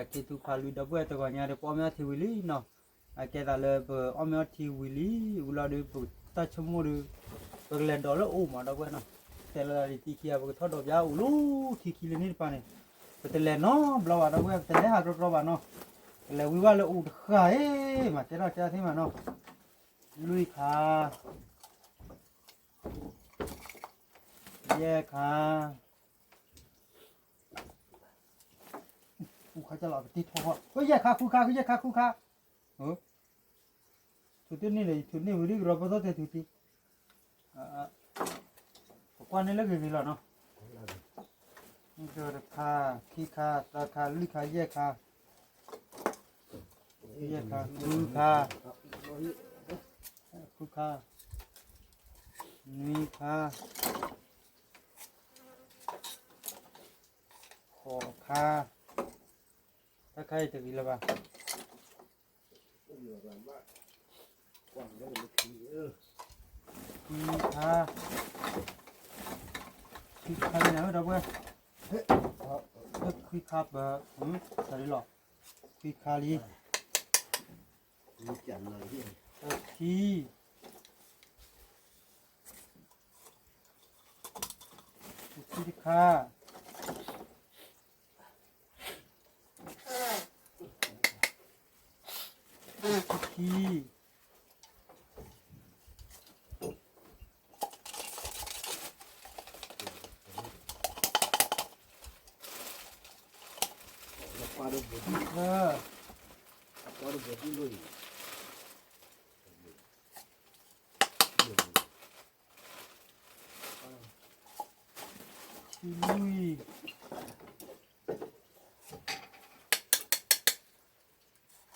ပကလဲၤက့ၤသူၣ်ဖးလွံၢ်ဒီပုၢ်ဝဲၢ်တဂီၤညါဒီး ပအီၣ်မ့ၤအီထံဝံၤလံနီၤ. အကဲသးလၢပအီၣ်မ့ၤအီထံဝံၤလံ ဝံၤလီၤဒီး ပတၢ်ဆိကမိၣ်ဒီး ပကလဲၤဒိးလၢအအိၣ်မးဒီပုၢ်ဝဲၢ်နီၤ. တဲလီၤဒ်တံၢ်ခံဂၤ ပကထီၣ်ဒိးပၠးအိၣ်လီၤထံခံလၢန့ၣ်တပၤန့ၣ် ပတလဲၤနီတဘျီဘၣ်ဒီပုၢ်ဝဲၢ် ပတလဲၤဟးတြီတြီဘၣ်နီၤ. ကလဲၤဝံၤဘၣ်လၢအိၣ်တဃၣ်အံၤ မၤတဲထီၣ်ကသ့မးနီၤ. လွံၢ်ခါ, ယဲၢ်ခါ, ဃုခါလီၤ ပတံၢ်ထီၣ်ဃီ ယဲၢ်ခါ ဃုခါ ယဲၢ်ခါ ဃုခါ, ထုးတန့ၢ်ဒီး ယထုးန့ၢ်ဝံၤဒ်ကရီပသီၣ်တဲထုးတံၢ်, ပကွၢ်န့ၢ်လၢဂ့ၤဂ့ၤလီၤနီၤ. တခါ, ခံခါ, သၢခါ, လွံၢ်ခါ, ယဲၢ်ခါ, ယဲၢ်ခါ, ဃုခါ, ဃုခါ, နွံခါ, ဃိးခါ, တၢ်ခါအံၤတဂ့ၤလၢၤဘၣ်. ခွံခါ, ခွံခါလံနၤဒီပုၢ်ဝဲၢ်, ခွံခါပ, တၢ်လီၤ, ခွံခါလံ, တၢ်ခံ, တၢ်ခံတခါ ခံ, ခံ, ခံလွံၢ်, ခံယဲၢ်, ခ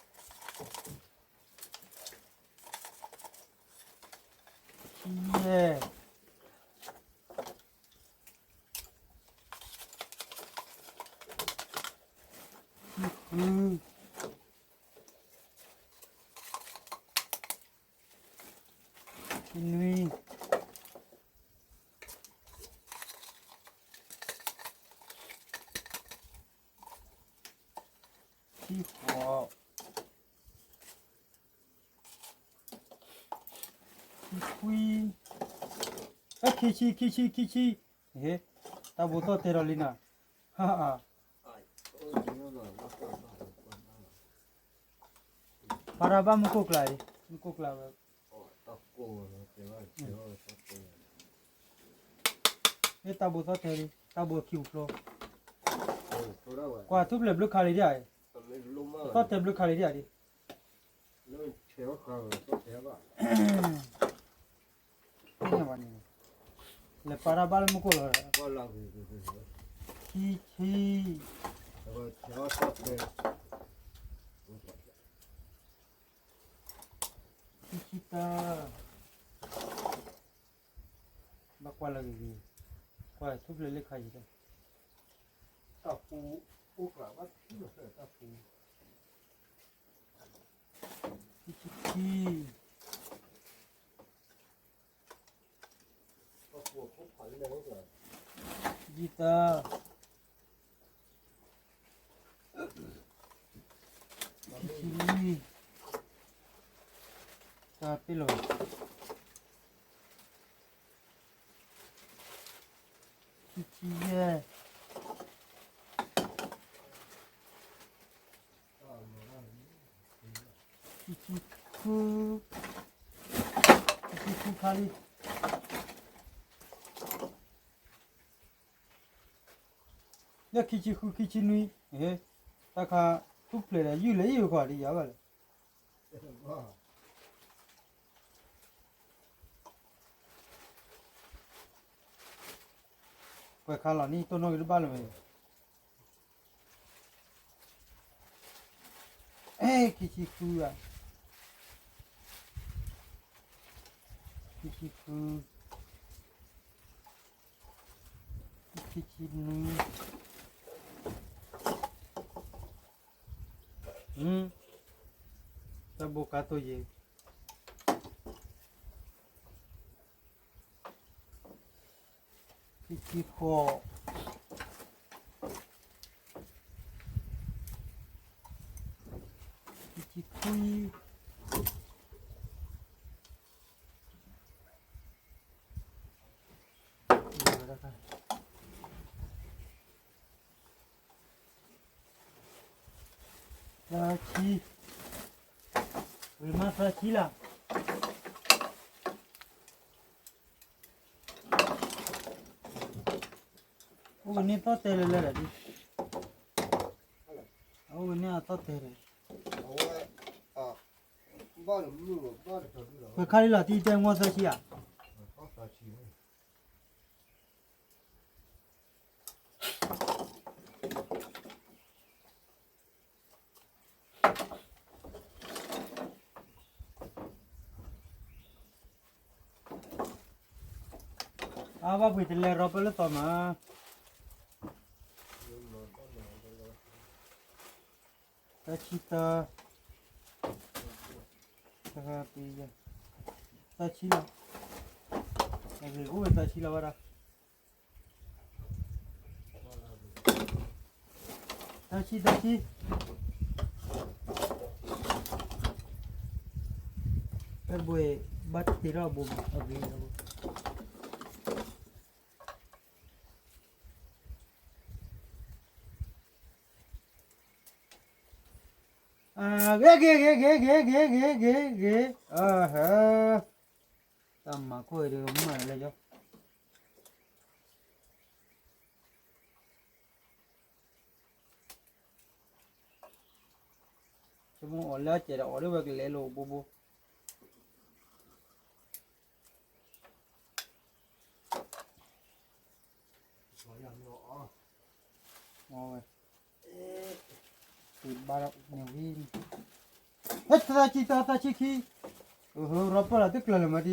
ံဃု, ခံနွံ, ခံဃိး, ခံခွံ, ခံဆံ, ခံဆံ, ခံဆံ, တၢ်ဘိးသီၣ်တဲဒီးလံနၤ, ပာ်တၢ်ဘၣ်မုၢ်ကိၣ်ကျါအံၤ, မုၢ်ကိၣ်ကျါဝဲ, မ့ၢ်တၢ်ဘိးသီၣ်တဲလံ, တၢ်ဘိးခံပူၤဖျိ, ကွၢ်ထူၣ်ဖျဲးဘျုးခါလံဒ်အံၤ, သီၣ်တဲဘျုးခါလံဒ်အံၤဒ် လဲၤပာ်တၢ်ဘၣ်လၢမုၢ်ကိၣ်လီၤ, ခံဆံ, ခံဆံတၢ, ဘၣ်ကွၢ်လၢဂ့ၤဂ့ၤ, ကွၢ်ထူၣ်ဖျဲးလၢခါအံၤ, တၢ်ပူ, ခံဆံခံ ခံဆံသၢ, ခံဆံလွံၢ်, တၢ်ပ့ၢ်လီၤ, ခံဆံယဲၢ်, ခံဆံဃု, ခံဆံဃုခါလံ, လၢခံဆံဃု ခံဆံနွံ, တၢ်ခါထူၣ်ဖျဲးဒီး ယုၢ်လၢအံၤဝဲကွၢ်ဒ်ယၤဘၣ်လဲၣ်, ကွဲးခါလီၤန့ၣ် တိၢ်နီၣ်ဂ့ၤတဘၣ်လၢၤဝဲ, အဲ ခံဆံဃုဧါ, ခံဆံဃု, ခံဆံနွံ, တၢ်ဘိကါသိယဲၢ်, ခံဆံဃိး, ခံဆံခွံ, သၢဆံ, ဝံၤမးသၢဆံလီၤ. အိၣ်ဝဲန့ၣ်သီၣ်တဲလၢလၢဒီး, အိၣ်ဝဲန့ၣ်အသီၣ်တဲဒီး, ပှၤခါလံလီၤ တံၢ်တဲမီၢ်သၢဆံဧါ. အဘၣ်ပှ့ၤတလဲၤရီပၢလၢသီမး, သၢဆံတၢ, တဂၤပယီၤ, သၢဆံလီၤ, အိၣ်ဝဲသၢဆံလီၤဝဲဒၣ်. တၢ်ဆံၣ်တၢ်ဆံၣ်, တၢ်ဘှံးဘၣ်တ့ထီၣ်အဘိမး, အဂ့ၤ, အဂ့ၤဂ့ၤဂ့ၤဂ့ၤဂ့ၤဂ့ၤဂ့ၤဂ့ၤဂ့ၤ, အဟဲ, တၢ်မၤခိၣ်အံၤဒီးမၤလၢယီၤ ဆိကမိၣ်အီၤလၢအစဲးဒီးအီၤဒ်ဝဲကလဲၤလိာ်ဘိဘိ, အဝဲ, တဘၣ်ဒီးန့ၣ်ဝံၤ, ဟဲသၢဆံသၢသၢဆံခံ, အဟၢ ရီပၢလီၤတကျၢၤလၢၤမးဒံ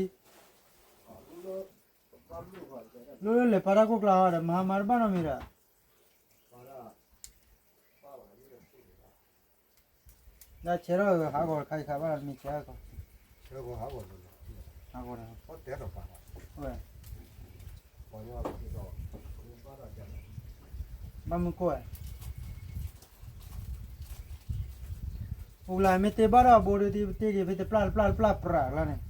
း, လၢလဲၤပာ်တၢ်ကိၣ်ကျါဟီဒီး မဟါမၤတဘၣ်နီတမံၤဒီး ဒၣ်ဆဲးထီၣ်ဟးဂီၤတခါအံၤခါဘၣ်ဒီး မ့ၢ်ဆဲးဟးဂီၤ, ဟးဂီၤဒီး, ဝဲ, ဘၣ်မုၢ်ကိၢ်ဝဲ, ပူၤလၢမ့ၢ်တ့ဘၣ်ဒီးအဘိဒီး တ့က့ၤဖဲတပျၢ်တပျၢ်တပျၢ်ပြးကျါန့ၣ်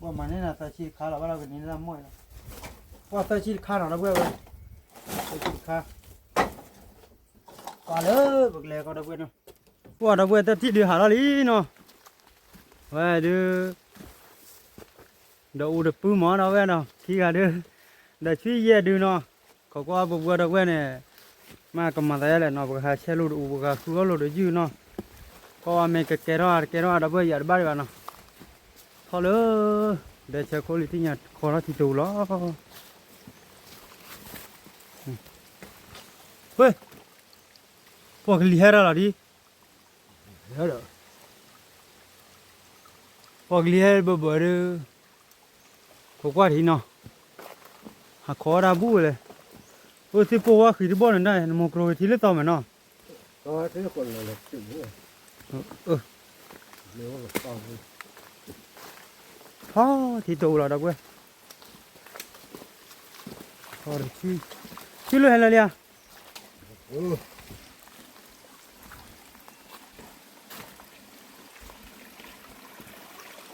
ပှၤမၤန့ၢ်နၤသၢဆံတခါလီၤ ဘၣ်လီၤကန့ၢ်တၢ်မီၢ်အံၤလီၤ, ပှၤသၢဆံတခါနီၤ ဒီပုၢ်ဝဲၢ်, သၢဆံတခါ, ပှၤလၢပကလဲၤကီးဒီပုၢ်ဝဲၢ်နီၤ, ပှၤဒီပုၢ်ဝဲၢ်တၢ်ထံၣ်ဒုးဟးထီၣ်လံနီၤ, ဝဲဒုး ဒီးအူတပုၢ်မး ဒီပုၢ်ဝဲၢ်နီၤ ခံဂၤဒုး, ဒီးဆံယဲၢ်ဒုးနီၤ, ခိးကွၢ်ပပှၤဒီပုၢ်ဝဲၢ်န့ၣ်, မ့ၢ်ကမၤသးယဲလဲၣ်နီၤ ပကဟးဆဲးလိာ်တအူ ပကဟးဃုအီၣ်လိာ်တယုၢ်နီၤ, ကွၢ်ဝဲမ့ၢ်ကကဲထီၣ်ဧါ တကဲထီၣ်ဧါ ဒီပုၢ်ဝဲၢ် ယၤတဘၣ်ဒံးဘၣ်နီၤ, ထီၣ်လၢ ဒဲဆဲးခိၣ်လံၤသ့ၣ်ညါ ခီထီၣ်ထံတအူလီၤ, ဝဲ, ပှၤကလံၤဟဲဒၣ်လီၤဒံး ပှၤကလံၤဟဲဘၢဘၢဒီး, ခိးကွၢ်ထံနီၤ, ဟးခိးဝဲဒၣ်ဘူၣ်ဝဲလဲၣ်, အိၣ်သ့ၣ်ပိၢ်ဝါဃံတဘီၣ်န့ၣ်ဒၣ် နမိၢ်ကရိကထံလၢသီမဲာ်နီၤ, ထီၣ်ထံတအူလီၤဒီပုၢ်ဝဲၢ်, ထီၣ်တဆံ, ဆံလၢဟဲလၢလံ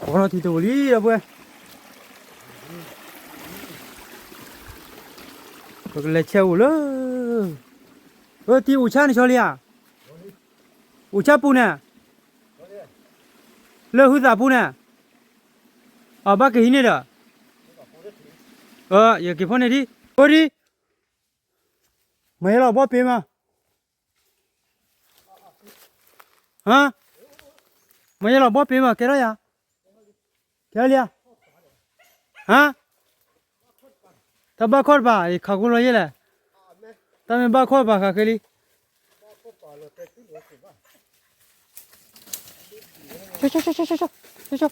ဧါ ခီထီၣ်ထံတအူလံဒီပုၢ်ဝဲၢ်, ပကလဲၤဆဲးအိၣ်လၢ, အၢ တံၤအိၣ်ဆၣ်န့ၣ်ဆီလံဧါ, အိၣ်ဆၣ်ပူၤန့ၣ်, လၢဟုသးပူၤန့ၣ်, အဘၣ်ကဟံးန့ၢ်ဒီး, ယက့ၤဖီၣ်န့ၢ်ဒံး, အိၣ်ဒံး, မ့ၢ်လီၤဘီပ့ၤမး ဟါ, မ့ၢ်လီၤဘီပ့ၤမး ကဲထီၣ်ယၤ, ကဲလံဧါ, ဟါ တၢ်ဘၣ်ခီၣ်တပၤ ယခးကိလီၤယဲလဲၣ်, တၢ်မ့ၢ်ဘၣ်ခီၣ်တပၤဃးဃ့လံ, ဆိဆိဆိဆိဆိဆိ,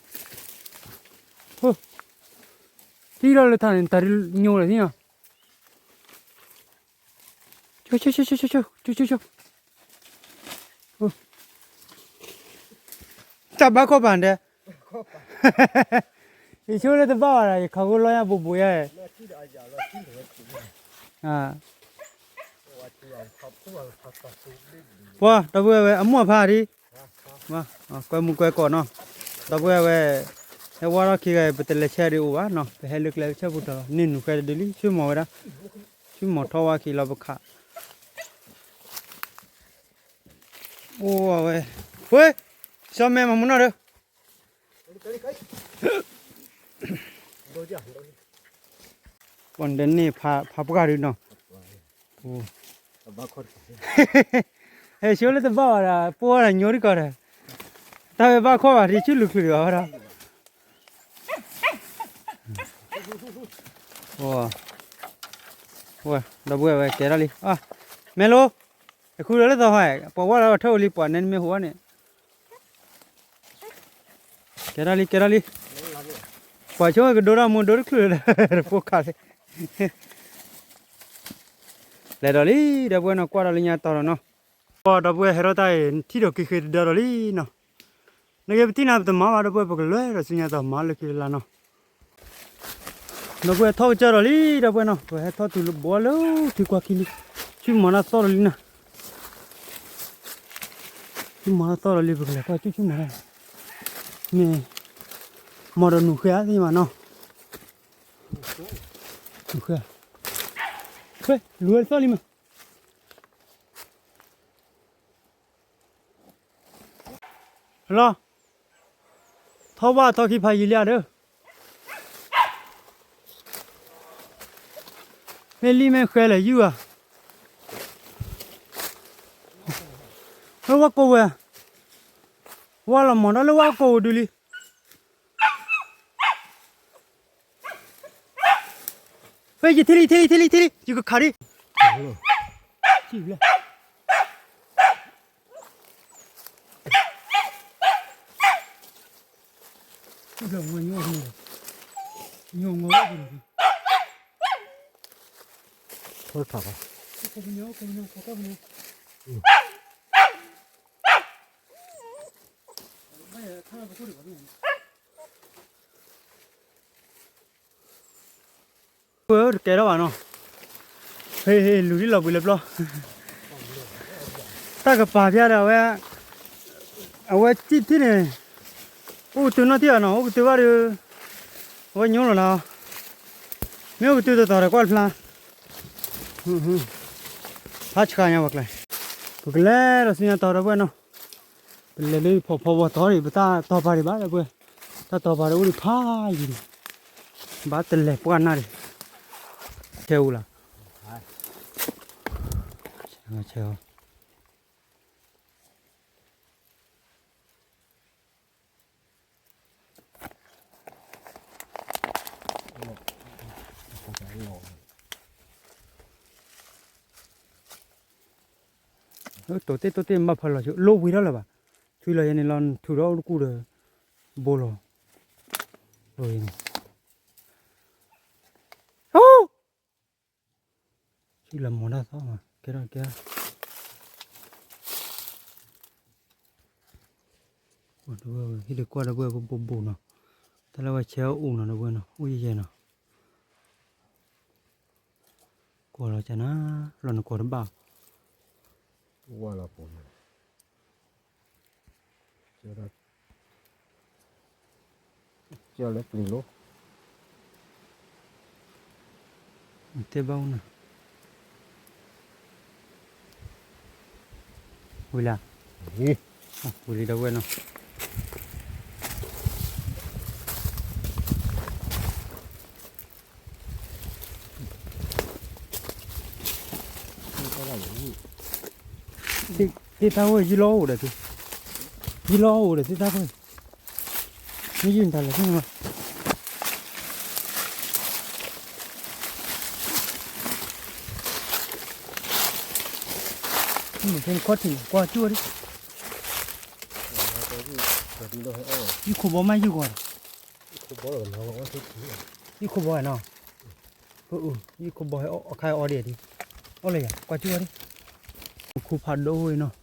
ဟိ, ထံၣ်လီၤလၢထးန့ၣ် တၢ်ညိလၢထံၣ်နီၤ, ဆိဆိဆိဆိဆိ, တၢ်ဘၣ်ခီၣ်ပၤဒဲး, ယဆိလၢတဘၣ်ဘၣ်ဒီး ယခးကိလီၤယၤဘိးဘိးယဲ, ပှၤဒီပုၢ်ဝဲၢ်ဝဲ အမိၢ်အဖါဒံး, ကွဲမူကွဲကိးနီၤ, ဒီပုၢ်ဝဲၢ်ဝဲ, ဟဲဝါထီၣ်ခံဂၤအံၤ ပတလဲၤဆဲးဒံးအိၣ်ဘၣ်နီၤ, ပဟဲလၢကျဲဆၢပူၤတၢ်လီၤ, န့ၢ်နုာ်ဃဲတဒုလံ ဆူမီၤဝဲဒၣ်, ဆူမီၤထီၣ်ဝါခံလီၤပခး, အိၣ်ဝဲ, ဝဲ, စီၤမဲမၤမူနီၢ်ဒီး ပှၤဒဲးန့ၣ်ဖးပှၢ်ဒုနီၤ, ဟဲဆိလၢတဘၣ်ဘၣ်ဒီး ပှၢ်ဒီးညိဒ်ကီးဒီး, တၢ်ဝဲဘၣ်ခီၣ်ဘၣ် တဆူၣ်လူၤချုးဒီးဝဲဒီး, ဝဲ, ဒီပုၢ်ဝဲၢ်ဝဲကဲထီၣ်လံ, မဲလိ, ယဃုဒီးလၢသီဟီ, ပှၤဝဲလၢအထၢၣ်ဝဲလံ ပှၤနဲနမ့ၢ်ဟူဘၣ်န့ၣ် ကဲထီၣ်လံ ကဲထီၣ်လံ, ပှၤဆိကဒိဒီးမူဒိတချုးဒီး တဖိခးလံ, လဲၤဒီးလံ ဒီပုၢ်ဝဲၢ်နီၤ ကွၢ်ဒီးလၢညါတီၤဒီးနီၤ, ဒီပုၢ်ဝဲၢ်ဟဲထီၣ်တၢ်အံၤ ထံၣ်ဒီးက့ၤဃ့တဒၢဒီးလံနီၤ, နက့ပထံၣ်နၤပတမၤဘၣ် ဒီပုၢ်ဝဲၢ် ပကလဲၤဒီးဆူညါတီၤမၤလၢခံလၢ်နီၤ ဒီပုၢ်ဝဲၢ်ထီၣ်ကစၢၢ်ဒီးလံ ဒီပုၢ်ဝဲၢ်နီၤ ပဟဲထီၣ်တုၤလၢဘီလၢထံကွၢ်ခံလံ, ဆူမီၤတၢ်သီၣ်ဒီးလံနီၤ, ဆူမီၤတၢ်သီၣ်ဒီးလံ ပကလဲၤကွၢ်ဆူၣ်ဆူၣ်မီၤတၢ်, မ့ၢ်, မီၤဒီးနူၤဃဲသ့ၣ်မးနီၤ, နူၤဃဲ, လူၤဝဲတသီၣ်လံမး လီၤ, ထီၣ်ဘၣ်ထီၣ်ခံဖးယံာ်လံဧါဒီး, မ့ၢ်လံမ့ၢ်ဃဲလဲၣ်ယုၢ်ဧါ, လၢဝဲကိးဝဲ, ဝဲလီၤမီၤတၢ်လၢဝဲကိးဝဲဒုလံ ဖဲယထံၣ်လံ ထံၣ်လံ ထံၣ်လံ ထံၣ်လံ ယကခးဒံး, ထံၣ်လံ, ထံၣ်လံ, တကဲထီၣ်ဘၣ်နီၤ, ဟ့ၣ် လူၤဒ်လီၤဘှံးလၢပျီ, တၢ်ကပၤဖျါဒီးအဝဲ, အဝဲစံၣ်ထံၣ်န့ၣ်, အိၣ်ကတုၤနီၢ်ထံၣ်ဘၣ်နီၤ အိၣ်ကတုၤဘၣ်ဒီး, အဝဲညိလီၤလီၤ, မ့ၢ်အိၣ်ကတုၤတတီၤဒီးကွၢ်တဖျါ, ဖျါဆှးညါဝဲကျဲ, ပကလဲၤဒီးဆူညါတီၤဒီပုၢ်ဝဲၢ်နီၤ, ပလဲၤလၢဖီဖီဝီတီၤဒံး ပတၢ်တီၤပၤဒံးဘၣ်ဒီပုၢ်ဝဲၢ်, တၢ်တီၤပၤဒီးအိၣ်ဒံးဖးယံၤန့ၣ်, ဘၣ်တလဲၤပှၢ်နၢ်ဒံး, ဆဲးအူလီၤ, ဆဲးအီၤ တိၤတ့ၢ်တိၤတ့ၢ်မၤဖးလီၤဆိ လိဝံၤထီၣ်လၢၤဘၣ်, ထွံလီၤယဲန့ၣ်လီၤ ထူးဒီးအိၣ်တကူၣ်ဒီး, ဘိလီၤ, လိန့ၣ်, ဆူလၢမီၤတၢ်သီၣ်မး ကဲထီၣ်ကဲထီၣ်, ဟံၣ်တကွၢ်ဒီပုၢ်ဝဲၢ် ပဘိးဘိးနီၤ, တၢ်လၢဝဲဆဲးအူနီၤ ဒီပုၢ်ဝဲၢ်နီၤ အိၣ်ယဲၢ်ယဲၢ်နီၤ, ကွၢ်လီၤကနၤ, လီၤနကွၢ်တဘၣ်, ဝါလီၤပိၤ ကၢလၢပျံၤလိ, တဲဘၣ်အူနီၤ, ဝံၤလံ, ဝံၤလံဒီပုၢ်ဝဲၢ်နီၤ, သ့ၣ်တၢ်ဝဲ ယံလီၤအိၣ်ဒီးသ့ၣ်, ယံလီၤအိၣ်ဒီးသ့ၣ်တၢ်ဝဲ, မ့ၢ်ယံတၢ်လဲၣ်သ့ၣ်မး, မ့ၢ်ခဲခီၣ်ထံးန့ၣ် ကွၢ်ကၠူၣ်ဝဲဒၣ်, ယုၢ်ခိၣ်ဘီမ့ၢ်ယုၢ်ဂီၤ, ယုၢ်ခိၣ်ဘီနီၤ, ယုၢ်ခိၣ်ဘီဟဲအီၣ်, အခါအီဒံးဒံး, အီၣ်လၢယၤ ကွၢ်ကၠူၣ်ဝဲဒၣ်, ခိၣ်ဖးဒိၣ်ဝဲနီၤ,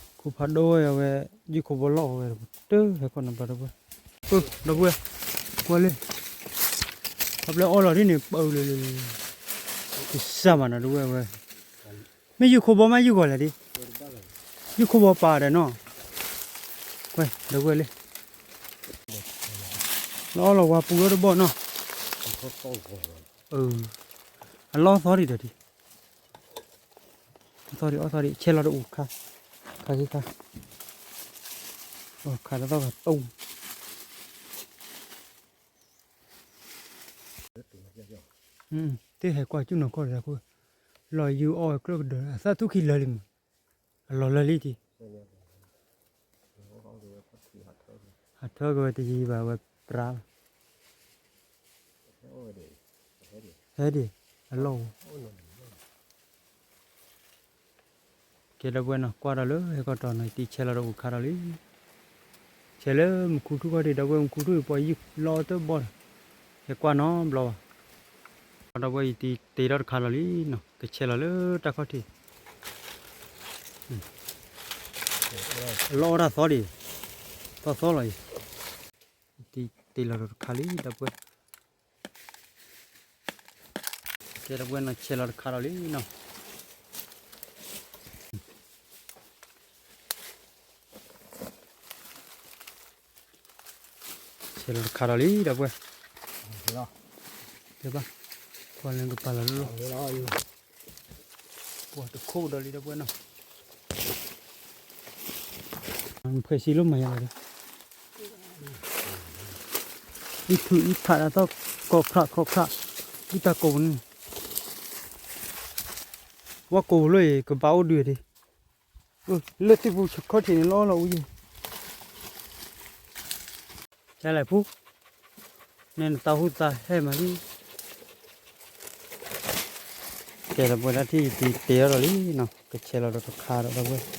ခိၣ်ဖးဒိၣ်ဝဲအဝဲ, ယုၢ်ခိၣ်ဘီလီၢ်အဝဲ, တဟဲခီၣ်နဘျီဒီပုၢ်ဝဲၢ်, ဒီပုၢ်ဝဲၢ်, ကွၢ်လၢ ခီဖျိအီၣ်လီၤဒ်န့ၣ် ပၢလၢလၢလၢ, ကစၢ်မးနီၤ ဒီပုၢ်ဝဲၢ်ဝဲ, မ့ၢ်ယုၢ်ခိၣ်ဘီမ့ၢ်ယုၢ်ဂီၤလဲၣ်ဒံး, ယုၢ်ခိၣ်ဘီပာ်ဒီးနီၤ, ဝဲ ဒီပုၢ်ဝဲၢ်လၢ, လီၤအီၣ်လီၤဝါပူၤလီၤတဘီနီၤ, အလီၢ်သီဒံးဒီးဒံး, အီၣ်သီဒံး အီၣ်သီဒံး ဆဲးလီၤတအိၣ်ခါ, ခါဂ့ၤခါ, ခါတသီၣ်ဂၤတိၢ် တဟဲကွၢ်ကၠူၣ်နီၢ်ကီၢ်ဒီး လီၤယုၢ်အီၣ်ဝဲကျိၣ်ကဒၢ အသၣ်သူၣ်ခံလၢာ်လံမး, အလီၤလၢာ်လံတံၢ်, ဟးထၢက့ၤဝဲတယံၤဘၣ်ဝဲပြးလီၤ, ဟဲဒံး, အလီၢ်အိၣ် ကဲဒီပုၢ်ဝဲၢ်နီၤ ကွၢ်ဒီးလၢဟဲကီၢ်တီၤနီၤ ယတံၤဆဲးလီၤဒီးအိၣ်ခါဒီးလံ, ဆဲးလၢမူခူထူၣ်ခီၣ်ထံး ဒီပုၢ်ဝဲၢ် မူခူထူၣ်အံၤပှၤယုၢ်လီၤတဘီဒီး, ဟဲကွၢ်နီတဘျီဘၣ်, ဒီပုၢ်ဝဲၢ် ယတံၤတ့ထီၣ်တခါဒီးလံနီၤ ကဆဲးလီၤလၢတၢ်ခီၣ်ထံး, လီၤအီၣ်တၢ်သီဒံး, သီသီလီၤအံၤ, ယတံၤတ့လီၤဒီးတခါလံ ဒီပုၢ်ဝဲၢ် ကဲဒီပုၢ်ဝဲၢ်နီၤ ဆဲးလီၤတခါဒီးလံနီၤ, ဆဲးလီၤတခါဒီးလံ ဒီပုၢ်ဝဲၢ်, ကဲဘၣ်, ကွၢ်လၢကပာ်လီၤလီၤ, ပှၤတခိၣ်ဒီးလံဒီပုၢ်ဝဲၢ်နီၤ, ဖှဲးစံလိၣ်မၤယါလီၤဒီး အံၣ်ဖုအံၣ်ဖးဒၣ်သီၣ် ခီၣ်ခရးခီၣ်ခရး, အံၣ်တၢ်ကိးပူၤန့ၣ်, ဝဲကိးပူၤလၢအံၤ ကဘၣ်အိၣ်ဒုးဒံး, လၢသ့ၣ်ပူၤခီၣ်ထံးန့ၣ်လီၤလီၤအူယံၤ, ကလဲၣ်ဖူ, နဲနသးဟူသးဟဲမးလံ ကဲဒီပုၢ်ဝဲၢ် တၢ်ထံၣ်ယတံၤတ့အီၤဒီးလံနီၤ ကဆဲးလီၤဒီးတခါဒီးဒီပုၢ်ဝဲၢ်,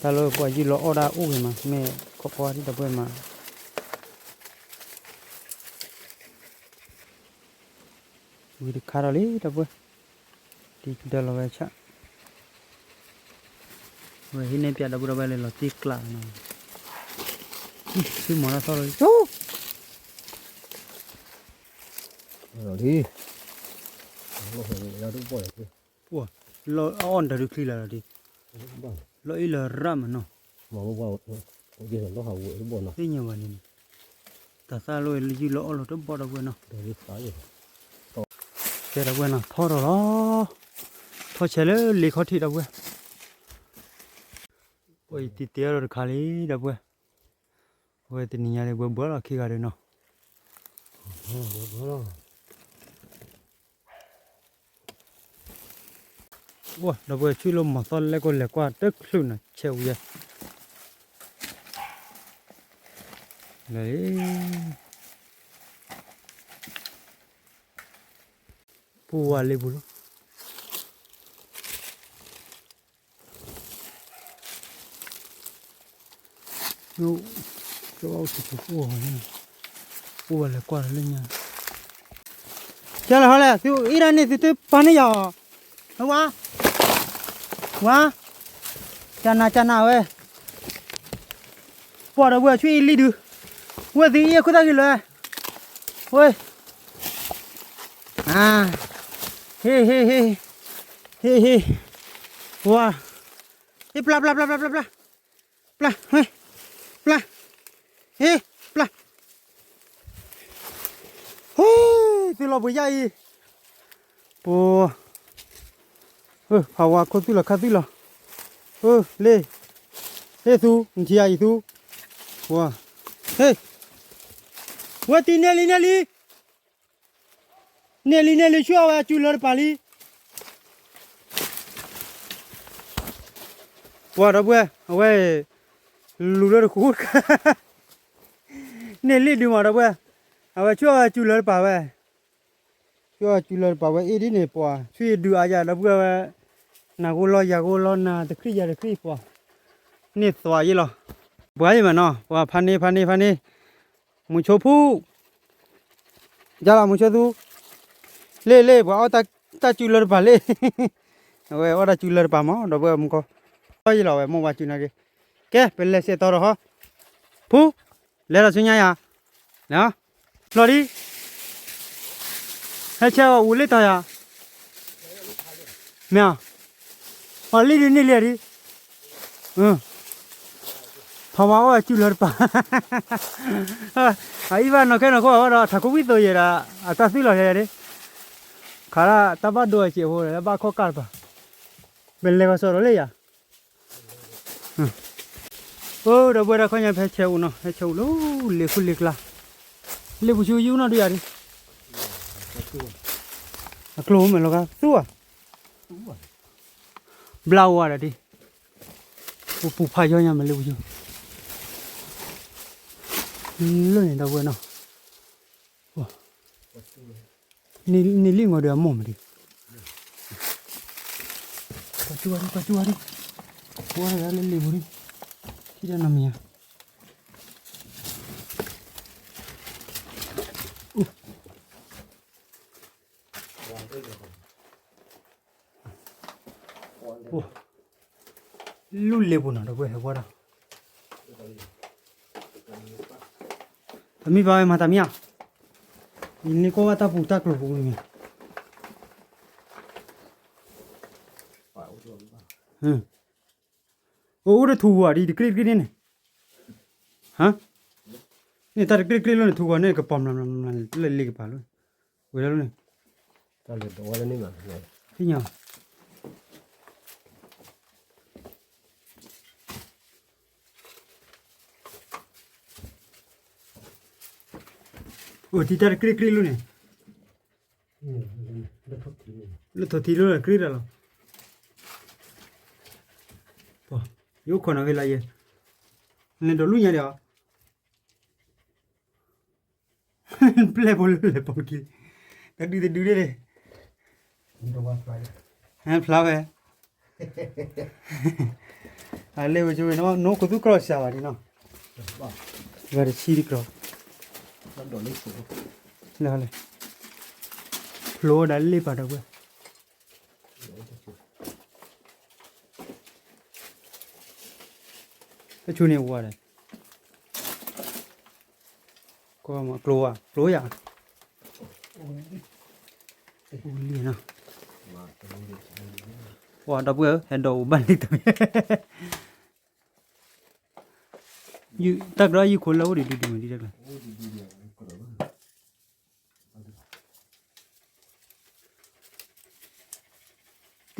တၢ်လၢပှၤယုၢ်လီၤအီၣ်ဒၣ်အိၣ်ဂ့ၤမး မ့ၢ်ခိးကွၢ်ဒံးဒီပုၢ်ဝဲၢ်မး, ဝံၤတခါဒီးလံဒီပုၢ်ဝဲၢ်, တံၤကဒၢလီၤဝဲဆၣ်, ဝဲဟံးန့ၢ်ပၠးဒီပုၢ်ဒီပုၢ်ဝဲၢ်လၢလီၤတံၢ်ကျးနီၤ, ဆူမီၤတၢ်သီၣ်လီၤ, လီၤလံ လီၤအီၣ်နတၢ်ဒုးချံလၢာ်လီၤဒံး, လီၤအံၣ်လီၤရၣ်မးနီၤ, သ့ၣ်ညါဘၣ်န့ၣ်, တၢ်သၣ်လီၤယုၢ်လီၤအီၣ်လီၤတဘီဒီပုၢ်ဝဲၢ်နီၤ, ကဲဒီပုၢ်ဝဲၢ်နီၤ ထီထီၣ်လီၤ, ထီဆဲးလၢလ့ခီၣ်ထံးဒီပုၢ်ဝဲၢ်, ပှၤယတံၤတ့အီၤဒီးတခါလံဒီပုၢ်ဝဲၢ်, အဝဲတနံၤညါန့ၣ် ဘှဲဘှဲလီၤခံဂၤဒီးနီၤ အိၣ်ဒီပုၢ်ဝဲၢ် ဆူၣ်လၢမီၤသီၣ်လဲၣ်ကိၣ်လဲၤကွၢ်တချုးနီၤ ဆဲးဝံၤယဲၢ် လဲၤလံ ပူၤဝဲလ့ပူၤလီၤ အိၣ်ဝဲလဲၤကွၢ်လၢညါ ကဲလၢဟီလဲၣ် သုအ့ၣ်ဒၣ်န့ၣ် သုတပာ်န့ၢ်ယၤအီၤ ဝါ ဝါ ကနၤကနၤဝဲ ပှၤဒီပုၢ်ဝဲၢ် ဆူအံၤလံဒုး ဝဲၢ်သုအံၤအခိၣ်သၣ်ဂ့ၤလၢ ဝဲ ဟ့ ဟ့ ဟ့ ဟ့ ဟ့ ဝါ ဟ့ ပျၢ် ပျၢ် ပျၢ် ပျၢ် ပျၢ် ပျၢ် ဟ့ ပျၢ် ဟ့ ပျၢ် ဟ့ သုလီၤပှ့ၤယါအံၤ ပှၤ ဖးဝါခိၣ်သွံၣ်လီၤခါသွံၣ်လီၤ လ့ ဟ့ၣ်သူ နထံၣ်ယၤအံၤသူ ပှၤ ဟ့ ဝဲတံၤန့ၢ်လံန့ၢ်လံ န့ၢ်လံန့ၢ်လံ ဆူၣ်အီၣ်ဝဲအစုလၢတပၤလံ ပှၤဒီပုၢ်ဝဲၢ် အဝဲ လူၤလၢတဃူ န့ၢ်လံဒုးမးဒီပုၢ်ဝဲၢ် အဝဲဆူၣ်အီၣ်ဝဲအစုလၢတပၤဝဲ ဆူၣ်အီၣ်ဝဲအစုလၢတပၤဝဲအ့ၣ်ဒ်န့ၣ် ပှၤဆူၣ်အံၤဒုးအါယၤဒီပုၢ်ဝဲၢ် နၤဂိၢ်လီၤယၤဂိၢ်လီၤ နၤတခရံာ်ယၤတခရံာ်ပှၤ န့ၢ်သွးယ့ၣ်လီၤ. ပှၤယ့ၣ်မးနီၤ ပှၤဖးန့ၢ်ဖးန့ၢ်ဖးန့ၢ် မုဆိဖူ ယလီၤမုဆိသူ လ့ၣ်လ့ၣ် ပှၤအီၣ်တၢ်စုလၢတပၤလ့ၣ် အဝဲအီၣ်တၢ်စုလၢတပၤမး ဒီပုၢ်ဝဲၢ်မူကီ အီၣ်ယ့ၣ်လီၤဝဲ မိၢ်ဝါစုနာ်က့ ကဲ ပလဲၤစဲးတီၤဒီးဟီ ဖူ လဲၤဒီးဆူညါယၤ လီၤဒ် ဟဲဆဲးအီၤအူလ့ၣ်တီၤယၤ မ့ၢ်ဧါ ပှၤလံဒ်န့ၣ်လံဒ် ထီၣ်ဝါအီၣ်အစုလၢတပၤ အအံၤဘၣ်နီၢ်ခဲနီၢ်ခိအီၣ်ဒီး ထးခိၣ်ဝံၣ်သိးယဲဒီး အတၢ်သွံၣ်လီၤယဲဒ် ခးဒၣ်တၢ်ဘၣ်ဒိအစဲးဖိဒီး ဘၣ်ခီၣ်ကၢ်တပၤ ပလဲၤကီၢ်စီၤဒီးလ့ၣ်ယၤ အိၣ်ဒီပုၢ်ဝဲၢ်တၢ်ခီညါဖဲဆဲးအိၣ်နီၤ ဖဲဆဲးအိၣ်လၢလ့ၣ်ခိၣ်လ့ၣ်ကျါ လ့ၣ်ပူၤဆူယုၢ်နီၣ်ဒုယၤဒ် အကျိၤမ့ၢ်လီၤဂာ်သူဧါ ဘျါဝါဒီးဒ် ပူၤပူၤဖးယီညါမ့ၢ်လ့ၣ်ပူၤဆူ လၢန့ၣ်ဒီပုၢ်ဝဲၢ်နီၤ န့ၢ်လံမီၤဒီးအမိၢ်မးဒ် ကွၢ်ကၠူဝဲဒ် ကွၢ်ကၠူဝဲဒ် ဝါဂၤလၢလ့ၣ်ပူၤဒ် ထံၣ်တၢ်နီတမံၤဧါ လူလ့ပူၤနီၤ ဒီပုၢ်ဝဲၢ်ဟဲဝါဒီး တမံၤဘၣ်ဝဲမၤတၢ်မံၤဧါ ယန့ၢ်ကွၢ်ဘၣ်တၢ်ပူၤတၢ်ကျိၤပူၤမံၤ အိၣ်အိၣ်တထူဝါဒ်တကြ့ၢ်တကြ့ၢ်န့ၣ်န့ၣ် ဟါ န့ၣ်တၢ်တကြ့ၢ်တကြ့ၢ်လီၤန့ၣ် ထူဝါန့ၣ် ကပီၤမျးမျးမျးလၢလ့ကပၤလီၤ ဝဲဒၣ်လီၤန့ၣ် သ့ၣ်ညါ အိၣ်တံၤတၢ်တကြ့ၢ်တကြ့ၢ်လီၤန့ၣ် လၢထီၣ်ထံလီၤကြ့ၢ်တၢ်လီၤ ယအိၣ်ခိးနၤဂ့ၤလၢယဲ လဲၤဒိးလူညါဒီး ပျဲၢ်ဖိလၢလဲၤပိာ်က့ၤ တဒုတဒုဒၣ်န့ၣ် ဖျါဝဲ အလဲၤဝဲဆိဝဲနီၤ နိခိၣ်သူကြီစၢ်ဘၣ်ဒ်နီၤ ဝဲတဆံတကြီ လဲၤလဲၤ ဖျိဒၣ်လ့ပာ်ဒီးဝဲ တဆိန့ၣ်ဝါဒီး ကီမကျိဝါ ကျိယၤ လံနီၤ ဝါဒီပုၢ်ဝဲၢ် ဟဲဒိးအိၣ်ဘၣ်လံတမံၤ တၢ်ကဒီးယုၢ်ခိၣ်လၢအိၣ်ဒံးဒုဒုမ့ၢ်ဒ်တၢ်ကျါ တ့ၢ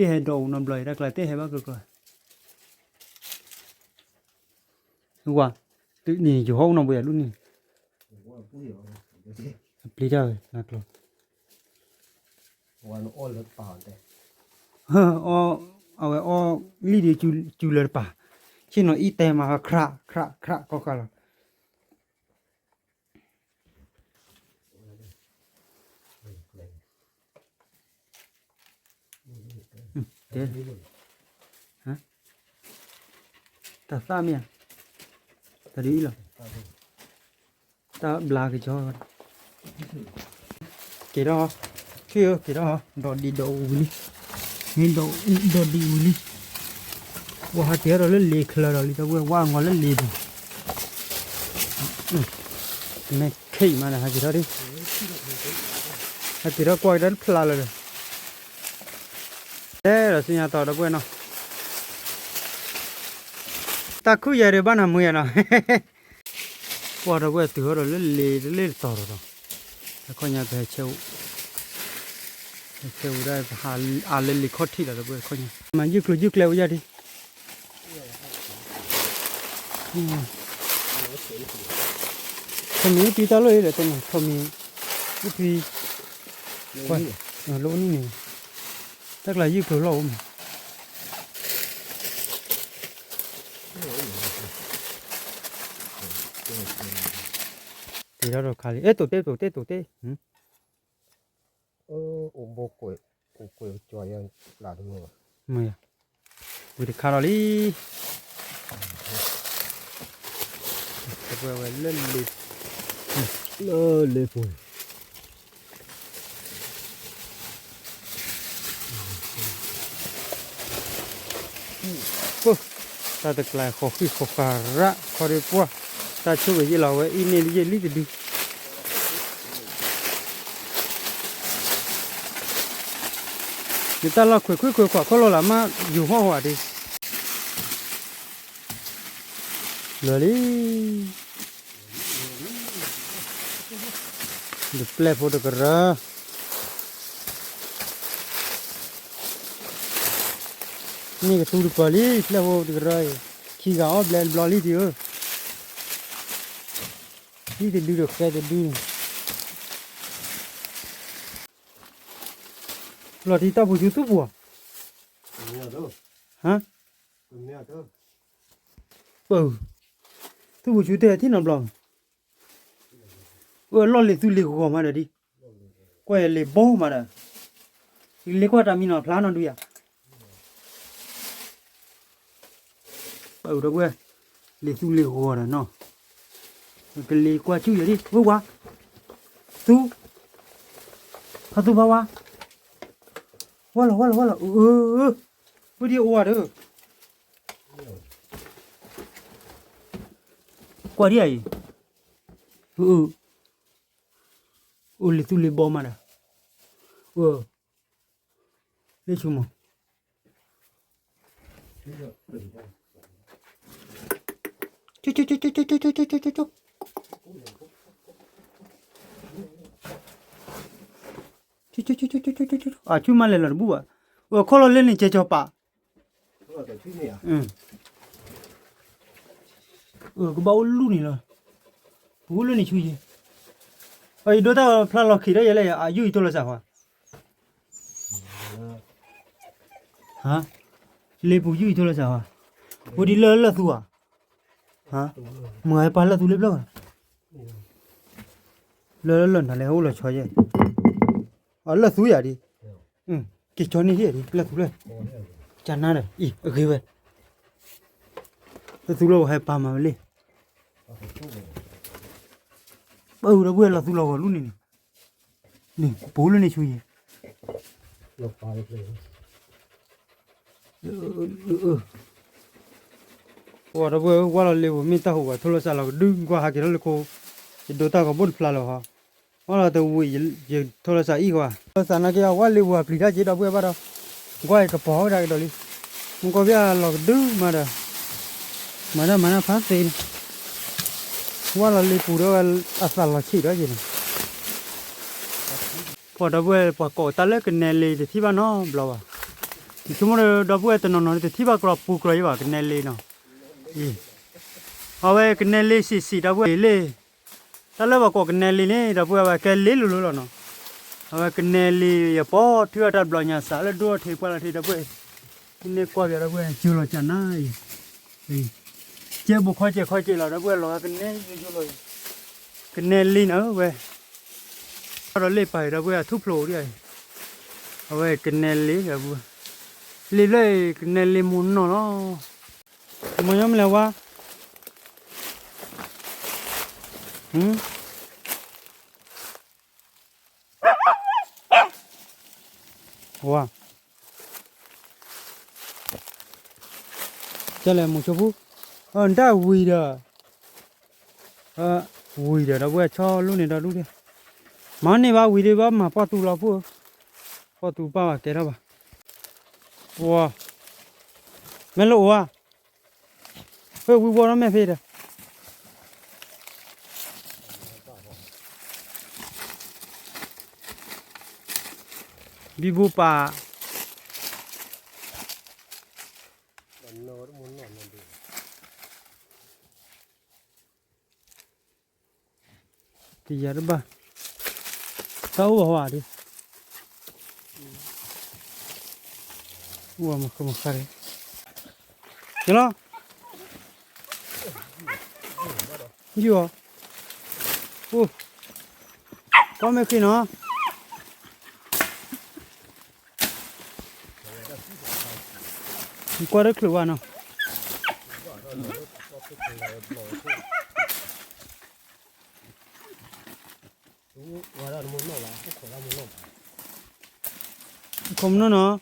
်ဟဲဒိးအိၣ်နီတဘျီအံၤ တၢ်ကျါတ့ၢ်ဟဲဘၣ်ကကျီ ဝါ တုၤန့ၣ်ယဟီၣ်အိၣ်နီၢ်ဘှံးယၤဒ်န့ၣ် အပျံၤတၢ်ဝဲ နကျီ အဝဲအီၣ်လံဒ်စူၤလၢတပၤ ဆ့ၣ်နီၤအံၣ်တဲမး ခရး ခရး ခရး ကီၢ်ဃာ်လီၤ တဲ တၢ်သၣ်မ့ၢ်ဧါ တၢ်ဒ်အံၤလီၤ တၢ်ဘျါက့ၤကီ က့ၤထီၣ် ဆ့ၣ်ဧၢ က့ၤထီၣ် ဒီးဒံးဒီးအူဝံၤလံ မ့ၢ်ဒီးဒံးဝံၤလံ ဝဲဟးက့ၤထီၣ်ဒီးလၢလ့ချၢဒီးလံ တၢ်ဝဲဝါအငီၤလၢလ့ပူၤ မ့ၢ်ခ့မးဒီးဟးက့ၤထီၣ်ဒ် ဟးက့ၤထီၣ်ကွၢ်က့ၤတၢ်တဖျါလၢၤဒီး တဲဒီးဆူညါတီဒီပုၢ်ဝဲၢ်နီၤ တၢ်ခုၣ်ယဲၢ်ဒီးဘၣ်နၤမွေးယဲၢ်နီၤ ကွၢ်ဒီပုၢ်ဝဲၢ်တုၤဟီၣ်ဒီးလၢလ့တလ့ၢ်တတီၤဒီး တခီညါပဟဲဆဲးအိၣ် ဟဲဆဲးအိၣ်ဒၣ်ပဟးအါလၢလ့ခီၣ်ထံးလီၤ တပုၢ်ဝဲၢ်ခီညါ မၤယုၢ်ကျိၤယုၢ်ကျဲအိၣ်ယၢ်ဒံး ထီၣ်မံၤအုၣ်ပံတၢ်လိၣ်အံၤဒီးတနီၤ ထီၣ်မံၤ အုၣ်ပံ လိၣ်န့ၣ်န့ၣ် တၢ်ကျါယုၢ်ကျိၤလီၢ်အိၣ်မး တ့ထီၣ်ဒီးခါလံ အဲၣ်တိာ်တ့တိာ်တ့တိာ်တ့ အိၣ်ဘိကွဲး အိၣ်ကွဲးကၠီယၤ ပျၢ်တမုာ်ဘၣ် မုာ်ယၤ ဝံၤတခါဒီးလံ, ဝဲလၢလ့, လၢလ့ပူၤ, တၢ်တကျါဃီဃံဃီဃာ်ရၣ်ခီဒံပှၢ်, တၢ်ဆိၣ်ဂ့ၤယ့ၢ်လီၤဝဲအံၤန့ၣ်တယ့ၢ်လံတဒု နတၢ်လီၢ်ခွဲးခွဲးခွဲးခွးခီၣ်လီၢ်လၢမ့ၢ် ယူၤဟီၣ်ဟီၣ်ဒံး, လၢာ်လံ, တပျဲၢ်ဖိတကရၢ, န့ၣ်ကသူတပၢၤလံ ပျဲၢ်ဖိတကရၢအံၤ, ခံဂၤအီၣ်ဘျဲတဘျီလံဒံးဧၢ, လံတဒုဒီးဃဲတဒုန့ၣ် လီၤတံၢ်တၢ်ပူၤဆူသူၣ်ပူၤဧါ, ဟါ, ပ, သူၣ်ပူၤဆူတဲထံၣ်နီတဘျီ, အလီၢ်လံၤသူလံၤဂီၤမးဒီးဒ်, ကွၢ်ယလံၤဘီမးဒီး, လံၤကွၢ်တၢ်မံနီၤဖျါနီၤဒုယၤ ပဒီပုၢ်ဝဲၢ်, လံၤသူလံၤဂီၤဒီးနီၤ, ကလံၤကွၢ်ဆူၣ်ယၤဒ် ဝဲဝါ, သူ, ဖါသူဖါဝါ, ဝါလီၤဝါလီၤဝါလီၤ, အၢ, ဝဲဒ်အိၣ်ဝါဒီး, ကွၢ်ဒ်အံၤ, အၢ, အိၣ်လံၤသူလံၤဘီမးဒီး, အၢ လ့ၣ်ဆူမး, အဆူၣ်မးလဲၤလီၤတဘူၣ်ဘၣ်, အခီၣ်လီၢ်လၢန့ၣ်ကဲကီၤပာ်, ကဘၣ်အိၣ်လူၢ်န့ၣ်လီၤ, ပအိၣ်လၢန့ၣ်ဆူယံၤ, အယဒိတၢ်ဖျါလီၤခံးဒီးယဲလဲၣ် အယူၢ်ယံၤထိလီၤစၢ်ဃီ ဟါ, လ့ပူၤယူၢ်ယံၤထိလီၤစၢ်ဃီ, ဝဲဒ်လၢလၢၢ်သူဧါ, ဟါ, မုၢ်ဟဲပာ်လၢၢ်သူလၢပျၢၢ်, လၢလၢလၢၢ်နၤလဲၣ်အိၣ်လီၤဆီယဲ, အလၢၢ်သူယၤဒ်, က့ၤကၠီန့ၢ်ဒ်လၢၢ်သူလၢၢ်, ကနါဒီး အံၤ အဂ့ၤဝဲ, လၢၢ်သူလၢၢ်ဝဲဟဲပာ်မၤဝဲလံ, ပဒီပုၢ်ဝဲၢ်လီၤသူလီၤဂီၤလူၢ်န့ၣ်န့ၣ်, န့ၣ်ပအိၣ်လၢန့ၣ်ဆူယံၤ, ပဒီပုၢ်ဝဲၢ်ဝါလီၤလ့ပူၤ မ့ၢ်တၢ်ဟူးဘၣ်ထိလီၤစၢ်လီၤကဒု ကွၢ်ဟးက့ၤထီၣ်လၢခိ, ယဒိတၢ်ဂီၤဘိၣ်တဖျါလၢၤဟီ, အီလီၤတဝံၤ ယထိလီၤစၢ်အံၤကွၢ်, ထိလီၤစၢ်နာ်က့အဝါလ့ပူၤအပျံၤတၢ်က့ဒီပုၢ်ဝဲၢ်ဘၣ်ဒီး, ကွၢ်ယကပီၤဝဲဒၣ်ကဒီးလံ, မူကီၢ်ဘၣ်လီၤကဒုမးဒီး, မၤတၢ်မၤတၢ်ဖးသ့န့ၣ်, ဝါလီၤလ့ပူၤဒီးဝဲအသးလီၤဆံးဒီးက့ၤန့ၣ်, ပှၤဒီပုၢ်ဝဲၢ်ပှၤကိးတၢ်လၢကနဲလ့တထံၣ်ဘၣ်နီတဘျီဘၣ်, ဆိကမိၣ်ဒီပုၢ်ဝဲၢ်တနီၤနီၤတထံၣ်ဘၣ်ကြီပူကြီယံၤဘၣ် ကနဲလ့နီၤ, အဝဲကနဲလ့ဆံးဆံးဒီပုၢ်ဝဲၢ်လ့ တၢ်လၢပှၤကိးကနဲလ့န့ၣ် ဒီပုၢ်ဝဲၢ်ဝဲကဲလ့လိၤလိၤလီၤနီၤ, အဝဲကနဲလ့ယပီၢ်ထုအတၢ်ဘျီညါစးလၢဒိၣ်ထံးပှၢ်လီၤထံးဒီပုၢ်ဝဲၢ်, ဟံးန့ၢ်ကွၢ်ပၠးဒီပုၢ်ဝဲၢ် ကၢလီၤကနါအံၤ, ကဲဘိခီကဲခီကဲလီၤ ဒီပုၢ်ဝဲၢ်လီၤကနဲယိယိလီၤ, ကနဲလ့နၤဝဲ, ဒီးလ့ၣ်ပာ်ဒီပုၢ်ဝဲၢ်အထူၣ်ဖျိးဒ်အံၤ, အဝဲကနဲလ့ဒီပုၢ်ဝဲၢ်, လ့ၣ်ဖျၢၣ်အံၤကနဲလ့မိၢ်နီၢ်လီၤ, မညီမလဲၣ်ဝါ ဝါ, ကဲလဲၣ်မိၤဆိဖူ, နတၢ်ဝံၤဒီး, ဝံၤဒီး ဒီပုၢ်ဝဲၢ်ဆီလိၣ်န့ၣ်ဒီဒူၣ်ဒၣ်, မၤန့ၢ်ဘၣ်ဝံၤဒံးဘၣ် မၤပှၢ်သူလီၤဖိ, ပှၢ်သူပၢ်ဘၣ်ကဲထီၣ်ဘၣ်, ဝါ, မ့ၢ်လၢအိၣ်ဧါ, ဖဲဝံၤဝီထီၣ်မဲာ်ဖဲဒီး ဘံဘူပာ်, တယၤတဘၣ်, တၢ်အိၣ်ဘၣ်ဟီဧါဒ်, အိၣ်မခါမခါဒ်, ကလီၤ, ယုၢ်အီၤ, အိၣ်, ကွၢ်မ့ၢ်ဃ့နီၤ တၢ် ကွၢ်တချုးဘၣ်နီၤ. ခိးမနီၢ်နီၤ.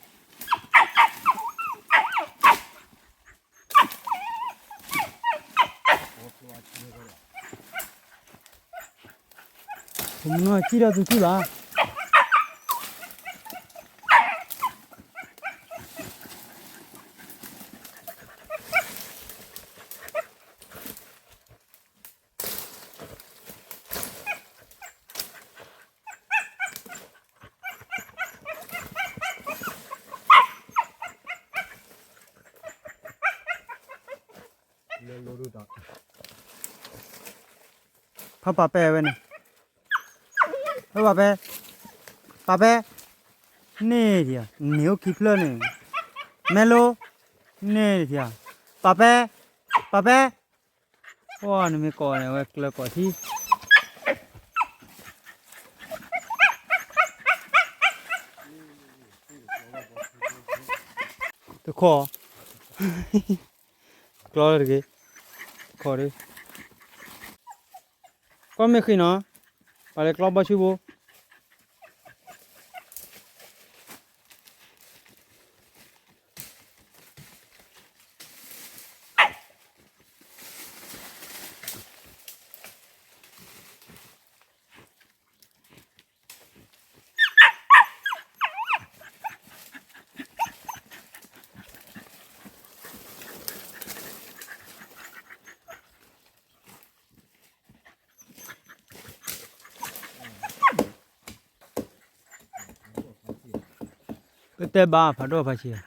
ခိးမနီၢ် စံၣ်ထီၣ်သူစံၣ်ဘၣ်. ဖးပာ်ပဲဝဲန့ၣ်, ဖးပာ်ပဲ, ပာ်ပဲ, န့ၣ်ဒံးဧါ, န့ၣ်အိၣ်ခံဖျၢၣ်န့ၣ်, မဲလိ, န့ၣ်ဒံးဧါ, ပာ်ပဲ, ပာ်ပဲ, ပှၤနမ့ၢ်ကိးန့ၣ် အဝဲကျၢၤကိးထံ တခီ, ကျီလၢတဂ့ၤ, ခီဒီး, ကွၢ်မ့ၢ်ဃံနီၤ, ပှၤလဲၤကျီဘီဆူဘိ ပတဲဘၣ်ဖးဒိၣ်ဖးဆံး,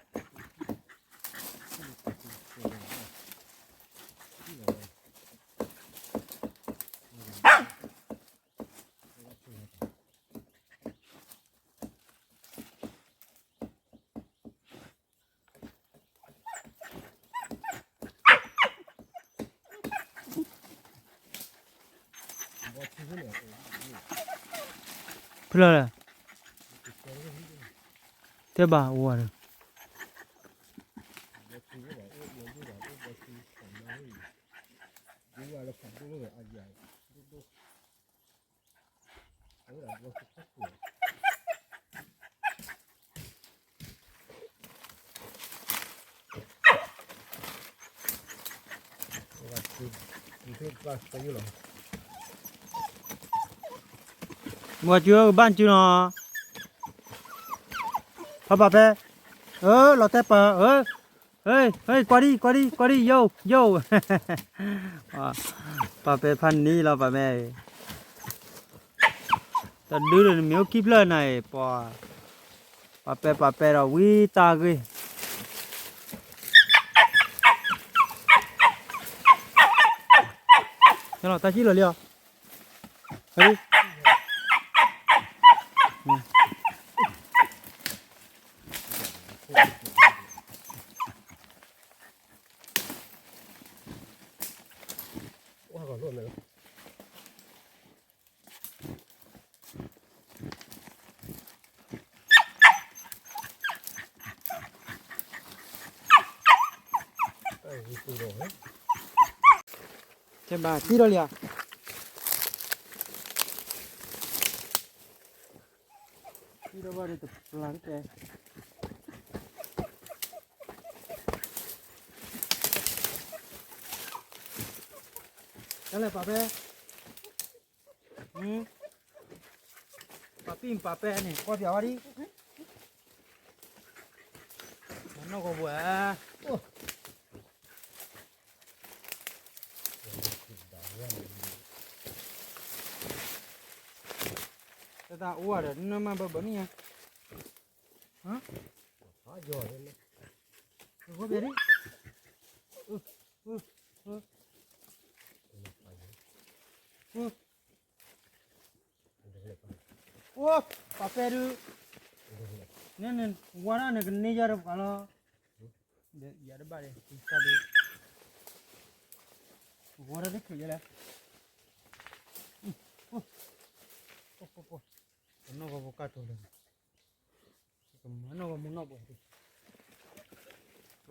ဖဲလဲၣ်, တဲဘၣ်အိၣ်ဝဲဒီး မ့ၢ်ကၠူဘၣ်ကၠူနီၤ, ဖးပာ်ပဲ, လီၤတဲပၢ်, ဟဲ, ဟဲ, ကွၢ်ဒံ, ကွၢ်ဒံ, ကွၢ်ဒံ, ယိ, ယိ, ပာ်ပဲဖးနံၤလီၤ ပာ်ပဲ, တဒုဒီးနမ့ၢ်အိၣ်ခံဖျၢၣ်နၤအံၤ ပှၤ, ပာ်ပဲပာ်ပဲဒီးဝံတၢ်ဂ့ၢ် တၢ်ကံၣ်လီၤလံအီၤ, ကဲဘၣ် ကံၣ်ထီၣ်လံဧါ, ကံၣ်ထီၣ်ဘၣ်ဒီးတပျၢ်တကဲ, တၢ်လဲၤပာ်ပဲ ပာ်ပံၣ်ပာ်ပဲန့ၣ် ကွၢ်ပၠးဝဲဒံး, မနီၢ်ကီၢ်ပူၤဧါ, တၢ်အိၣ်ဒီးနမၤဘၢဘၢန့ၣ်ညါ, ကွၢ်ပၠးဒံး, အိၣ်, ပာ်ပဲဒုး, နဝါဒၣ်နကန့ၢ်ယၤတပှၤလီၤ, ယၤတဘၣ်ဒံး, ဝါဒၣ်တချုးယဲလဲၣ်, ပနီၢ်ကီၢ်ပူၤကၢ်တိၤလၢ, ပနီၢ်ကီၢ်ပူၤနီၢ်ပှဲၤဒံး, ပ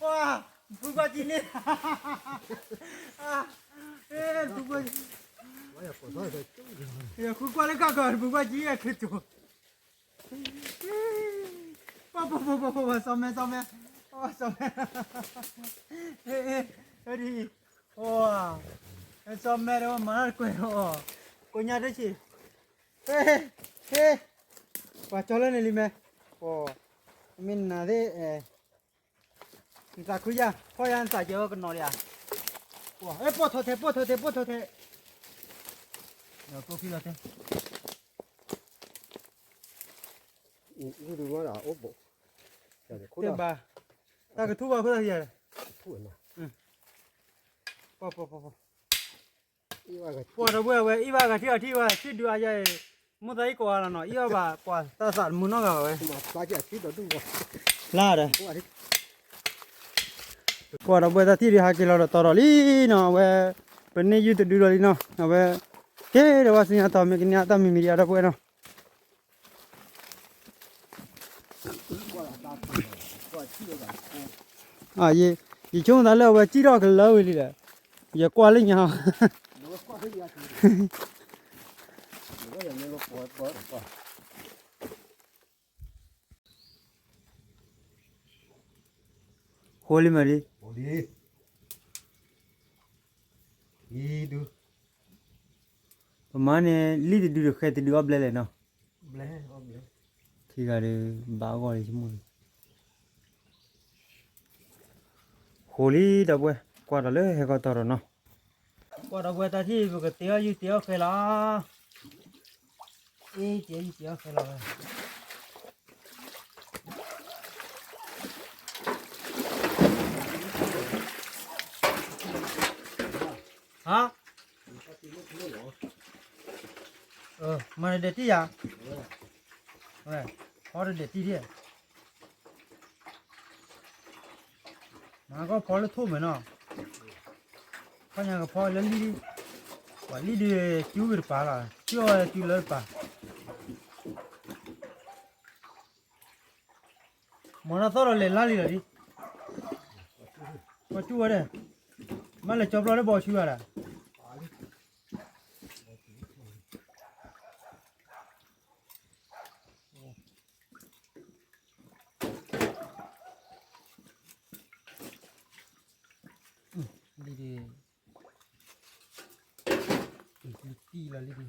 ပှၤ, ဖုကွၢ်ကံန့ၣ်, ဖုကွၢ်, ဖုကွၢ်လၢကၢ်ကီၢ် ဖုကွၢ်ကံအခဲကၠိ, ပှၤပှၤပှၤပှၤပှၤ စီၤမဲစီၤမဲ, စီၤမဲ, ဟဲဒ်အံၤ, စီၤမဲဒီးမၤတၢ်တကွဲးအီၤ, ကိးညါတဆံး, ဟ့, ဟ့, ပှၤကၠီလၢန့ၣ်လံမဲ, မ့ၢ်နၤသ့ၣ်, နသးခုယါ, ဖီၣ်ယါနသးကဲၤအီၤကနီၤလံဧါ, ပိာ်ထီၣ်ထဲ ပိာ်ထီၣ်ထဲ ပိာ်ထီၣ်ထဲ, ဒီးကိးဖံလီၤတဲ, တဲဘၣ်, တၢ်ကထူၣ်ဘၣ်ခိၣ်တၢ်ဖံယါ, ပှၤဒီပုၢ်ဝဲၢ် အံၤဘၣ်ဂၤထံၣ်အီၤထံၣ်ဘၣ် ဆံၣ်ဒုးအါယါအံၤ, မိၢ်သးအံၤကွၢ်လီၤနီၤ အံၤအီၣ်ဘၣ်ကွၢ်တၢ်သးတမုာ်နီတဂၤဘၣ်ဝဲ, လၢ်ဒီး ကွၢ်ဒီပုၢ်ဝဲၢ် တၢ်ထံၣ်ဒုးဟးက့ၤလီၤဒီးတီၤထီၣ်လံနီၤ အဝဲ ပန့ၢ်ယုၢ်တဒုဒီးလံနီၤ အဝဲ ကဲဒီးဝဲသ့ၣ်ညါတီၤမ့ၢ်ကန့ၢ်အတၢ်မံၤမံၤဒံးအဒီပုၢ်ဝဲၢ်နီၤ ယဆိကမိၣ်သးလၢအဝဲစံၣ်ထီၣ်ကလၢဝံၤလံဒီး ယကွၢ်လၢညါ ဃိလံမးဒံး, ပမၤန့ၣ် လံၣ်တဒုဒီးဃဲတဒုအီၣ်ဘျဲလဲၣ်နီၤ, ခံဂၤဒီး ဘၣ်အဂီၢ်လံဆိကမိၣ်, ဃိလံဒီပုၢ်ဝဲၢ် ကွၢ်ဒီးလၢဟဲကီၢ်တီၤဒီးနီၤ, ကွၢ်ဒီပုၢ်ဝဲၢ်တၢ်ထံၣ် ပကတ့အီၣ်ယုၢ်တ့အီၣ်ဃဲလီၤ, အ့ တ့အီၣ်ယုၢ်တ့အီၣ်ဃဲလီၤဝဲ ဟါ, မၤတဒဲးတံၢ်ယၤ, ဖီတဒဲးတံၢ်ဒံး, မၤကီၢ်ဖီလၢထိၣ်မဲာ်နီၤ, ခီညါကဖီလၢလံၣ်, ပှၤလံၣ်ဒုး ကၠူက့ၤတပၤလီၤ, ကၠူအီၤကၠူလၢတပၤ မၤတၢ်သီၣ်ဒီးလဲၤလါလံလီၤဒံး, ပှၤကၠူဝဲဒၣ်, မ့ၢ်လဲၤကၠီဖျီလၢဘီ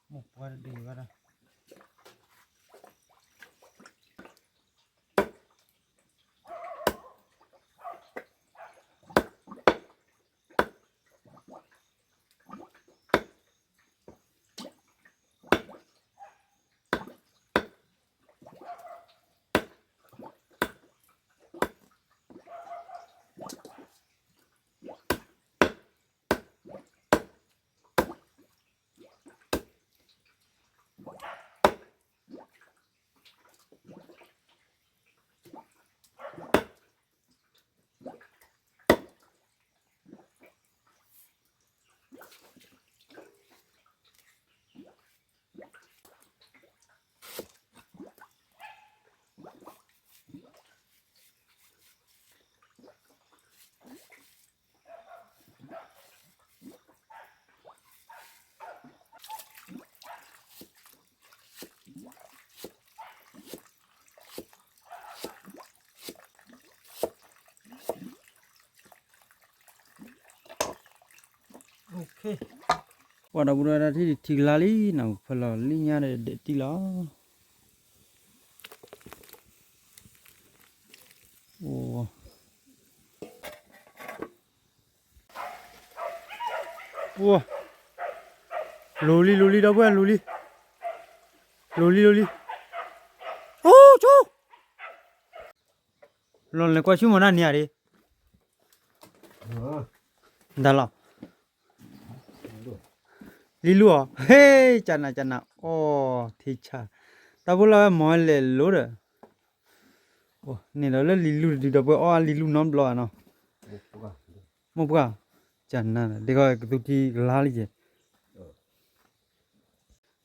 ဆူဂၤဒၣ်, လံဒံး, လံတံၢ်လီၤလံဒံး, မိၢ်ပှၢ်တဒုးဘၣ်ဒီး ပှၤဒီပုၢ်ဝဲၢ်တၢ်ထံၣ်ဒံးထံကလါလံနီၤ ဖဲလီၤလံၣ်ညါဒီးဒဲးတံၢ်လီၤ. အိၣ် လူၤလံ လူၤလံ ဒီပုၢ်ဝဲၢ် လူၤလံ, လူၤလံ လူၤလံ, အိၣ်ဆိ, လီၤလဲၤကွၢ်ဆူမီၤနၢ်နံၤဧါဒံး, ဒၣ်လီၤ, လံလူၤအီၤ, ဟ့ၣ် ကနၤ ကနၤ အီၣ် ထံဆၣ်, တၢ်ဖိလၢ်ဝဲမီၤဝဲလဲၤလိၤဒီး, န့ၣ်ဒီးလၢလံလူၤတဒုဒီပုၢ်ဝဲၢ်အီၣ်လံလူၤနီတဘျီဧါနီၤ, မိၢ်ပှၢ်, ကနၤ ဒ်ကီးကသူထံကလါလံကဲ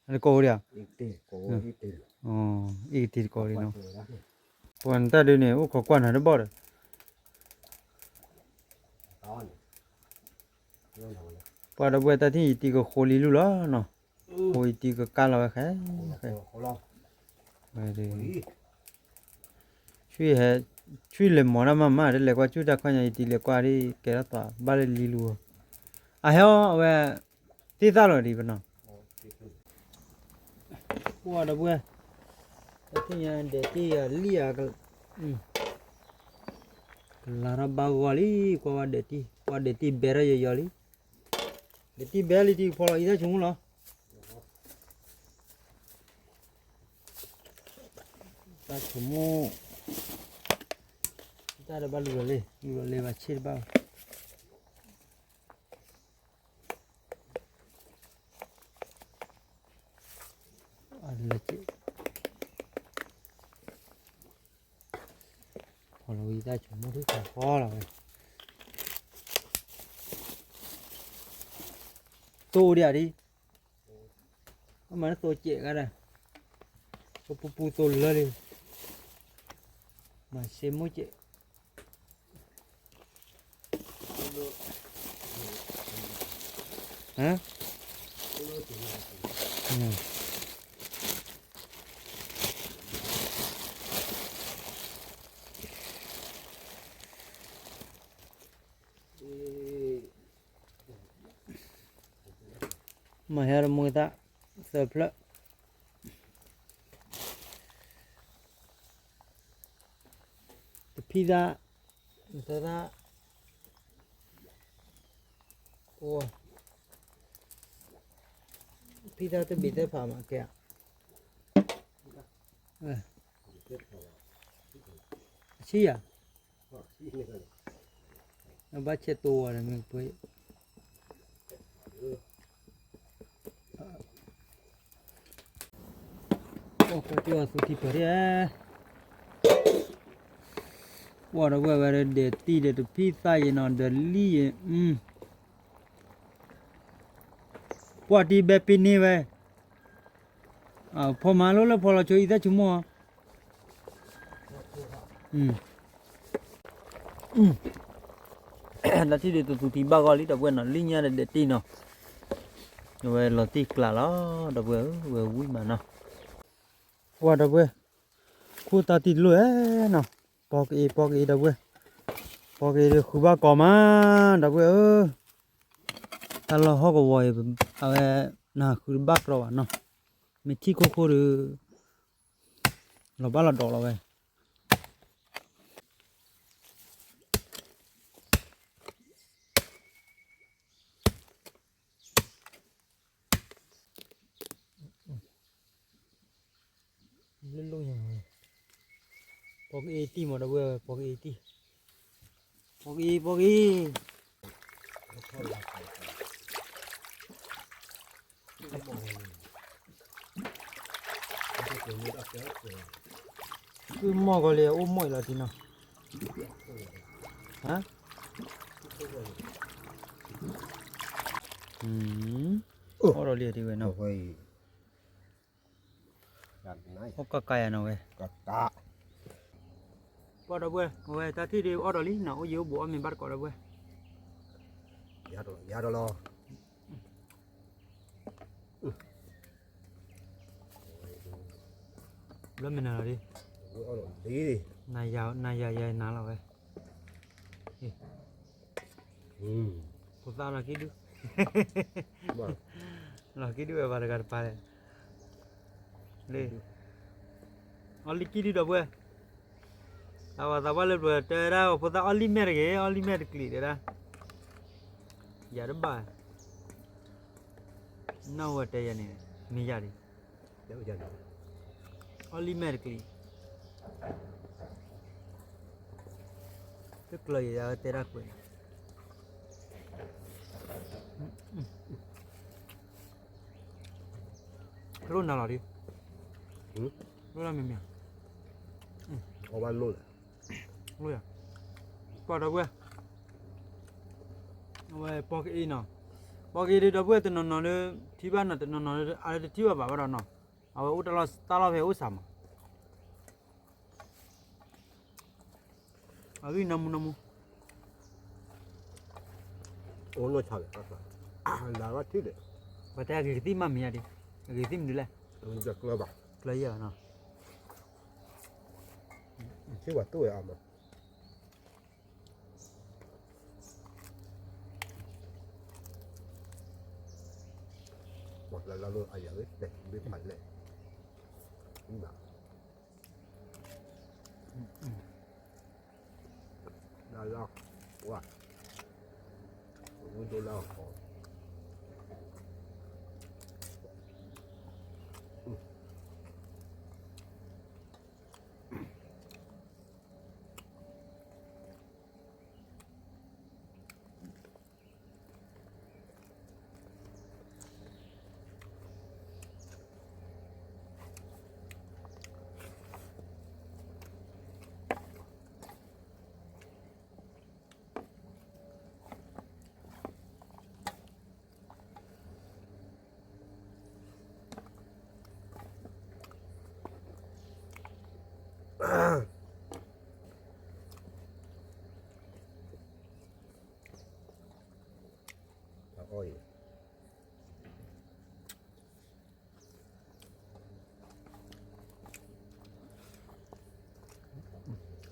အတကိးဝဲဒၣ်, အ့ၣ်ကတ့ၢ်တကိးဝဲနီၤ, ပှၤနတၢ်ဒုးန့ၣ် အိၣ်ခိးကွၢ်နၤတဘီၣ်ဒီး, ပှၤဒီပုၢ်ဝဲၢ်တၢ်ထံၣ်ယတံၤကဃိလံလူၤလီၤနီၤ, ဃိယတံၤကကါလီၤဝဲဃဲ, ဃဲ, ဆံၣ်ဟဲ, ဆံၣ်လဲၤမီၤတၢ်မၤမၤ တလဲၤကွၢ်ဆူၣ်တၢ်ခီညါ ယတံၤလဲၤကွၢ်ဒ်ကဲထီၣ်သးဘၣ်လၢလံလူၤ, အဟဲအီၤအဝဲ, သ့ၣ်သၣ်လီၤဒံးပနီၤ ပှၤဒီပုၢ်ဝဲၢ်, တၢ်ထံၣ်ညါဒဲးတံၢ်ယၤလံဧါ, ကလါထီၣ်ဘၣ်ဂီၢ်လံ, ကွၢ်ဝဲဒဲးတံၢ်, ကွၢ်ဒဲးတံၢ်ဘဲထီၣ်ယီၤယီၤလံ, ဒဲးတံၢ်ဘဲလံတံၢ်ဖီလီၤ အံၤတၢ်ဆိကမိၣ်လီၤ, တၢ်ဆိကမိၣ်, တၢ်တဘၣ်လူၤလီၤလံ, လူၤလီၤလံဘၣ်ဆ့ၣ်တဘၣ်ဘၣ် အ အလၢက့ၤ ဖီလီၤဝံသးဆိကမိၣ်ထံခးဃီလီၤဝဲ, သိဒံးဧါဒံး, အမၤနသိကဲးဂၤဒၣ်, ပပူပူသိလၢလံ, မၤစ့မိၣ်ကဲး ဟါ မၤဟဲတမူသး သၢဖျၢၣ် တဖံသၣ် သၢသၣ် အိၣ် ဖံသၣ်တဘ့ၣ်သၢဖးမး ကဲ အဆံယၤ အဘၣ်ဆဲးတိဝဲဒီးမ့ၢ်ပှဲၤ ပှၤက့ၤအီၤသူထံပၢၤဒၣ်, ပှၤဒီးဝဲဝဲဒီးဒဲးတံၢ်ဒီးတဖံသၣ်ယဲနီၤ ဒီးလံယဲ, ပှၤတံၢ်ဘဲပ့ၤန့ၢ်ဝဲ, ဖီမၤလိလၢဖီလီၤဆိအံသၣ်ဆိကမိၣ်, တၢ်ထံၣ်ဒုးတသူထံဘၣ်ဂီၢ်လံ ဒီပုၢ်ဝဲၢ်နီၤ လံညါဒီးဒဲးတံၢ်နီၤ, အဝဲလီၤတံၢ်ကျးလီၤ ဒီပုၢ်ဝဲၢ်ဧၢ ဝဲဝံၣ်မးနီၤ, ပှၤဒီပုၢ်ဝဲၢ်, ခိၣ်တၢ်တံၢ်တလိၣ်ဧဲနီၤ, ပီကအ့ၤ ပီကအ့ၤ ဒီပုၢ်ဝဲၢ်, ပီကအ့ၤဒီးဃုဘၣ်ကီးမး ဒီပုၢ်ဝဲၢ်ဧၢ, တၢ်လီၢ်ဟီၣ်ကဝီၤအံၤ အဝဲ နဃုတဘၣ်ကြီဘၣ်နီၤ, မ့ၢ်ထံၣ်ခိၣ်ခိၣ်ဒီး လီၤဘၣ်လီၤဒီးလီၤဝဲ လၢလီၢ်ညါ, ပီကအ့ၤတံၢ်မး ဒီပုၢ်ဝဲၢ် ပီကအ့ၤတံၢ်, ပီကအ့ၤ ပီကအ့ၤ ကုမီၢ်ကီးလံ အိၣ်မီၢ်အံၤလီၤတံၢ်နီၤ, ဟါ, အီၣ်ဒီးလံတံၢ်ဝဲနီၤ, အီၣ်ကကယၤနီၤဝဲ, ပှၤဒီပုၢ်ဝဲၢ် အဝဲတၢ်ထံၣ်ဒုးအီၣ်ဒီးလံနီၤ အိၣ်ယံၤအိၣ်ဘူးအီၣ်မ့ၤဘၣ်တကိးဒီပုၢ်ဝဲၢ်, ယၤဒီးလီၤ ဘျီမ့ၢ်နၤလီၤဒ်, နၤယၤယၤနၤလီၤဝဲ, ဖိသၣ်လီၤကံၢ်ဒု, လီၤကံၢ်ဒုဝဲပှၤတဂၤတပၤလဲၣ်, လၢ, အီၣ်လံကံၢ်ဒုဒီပုၢ်ဝဲၢ်, သးဝဲသးပှၢ်လၢပျၢၤတဲဝဲဒၣ် ဖိသၣ်အီၣ်လံမဲာ်တဂ့ၤ အီၣ်လံမဲာ်တကျံးတဲဒၣ်, ယၤတဘၣ် နီၢ်ဝဲတဲယၤန့ၣ် မ့ၢ်ယၤဒံး, အီၣ်လံမဲာ်တကျံး, တကျၢၤယၤတဲဒၣ်ကွဲး, လိၣ်နၤလီၤဒ်, လိၣ်နၤမ့ၢ်မ့ၢ်, အဝဲလိၣ်လဲၣ်, လိၣ်ယၤ, ပှၤဒီပုၢ်ဝဲၢ် အဝဲပီကအ့ၤနီၤ, ပီကအ့ၤဒီးဒီပုၢ်ဝဲၢ်တနီၤနီၤလၢ ထံၣ်ဘၣ်နီၤ တနီၤနီၤလၢအတထံၣ်ဘၣ်ဘၣ်ဘၣ်ဒီးနီၤ, အဝဲအိၣ်တၢ်လီၢ်တၢ်လီၢ်ဖဲအိၣ်စးမး, အဂံၢ်နီၢ်မူနီၢ်မူ, အိၣ်နီၢ်ဆါလဲၣ်, လၢဘၣ်ထံၣ်လဲၣ်, ပတဲအဂ့ၤကသံၣ်မးမ့ၢ်ယၤဒံး, အဂ့ၤသံၣ်မနုၤလဲၣ်, ကျၢၤဘၣ်, ကျၢၤယဲၢ်ဘၣ်နီၤ, ထံၣ်ဝဲတိၢ်ဝဲအါမး ပှၤလၢလၢလၢအယၤဝဲတဲဘၣ်ဖးလဲၣ်, ဘၣ်, လၢလၢ, ဝါ, ဝံၤဒိလၢအီၤ အီၣ်အံၤ ပီ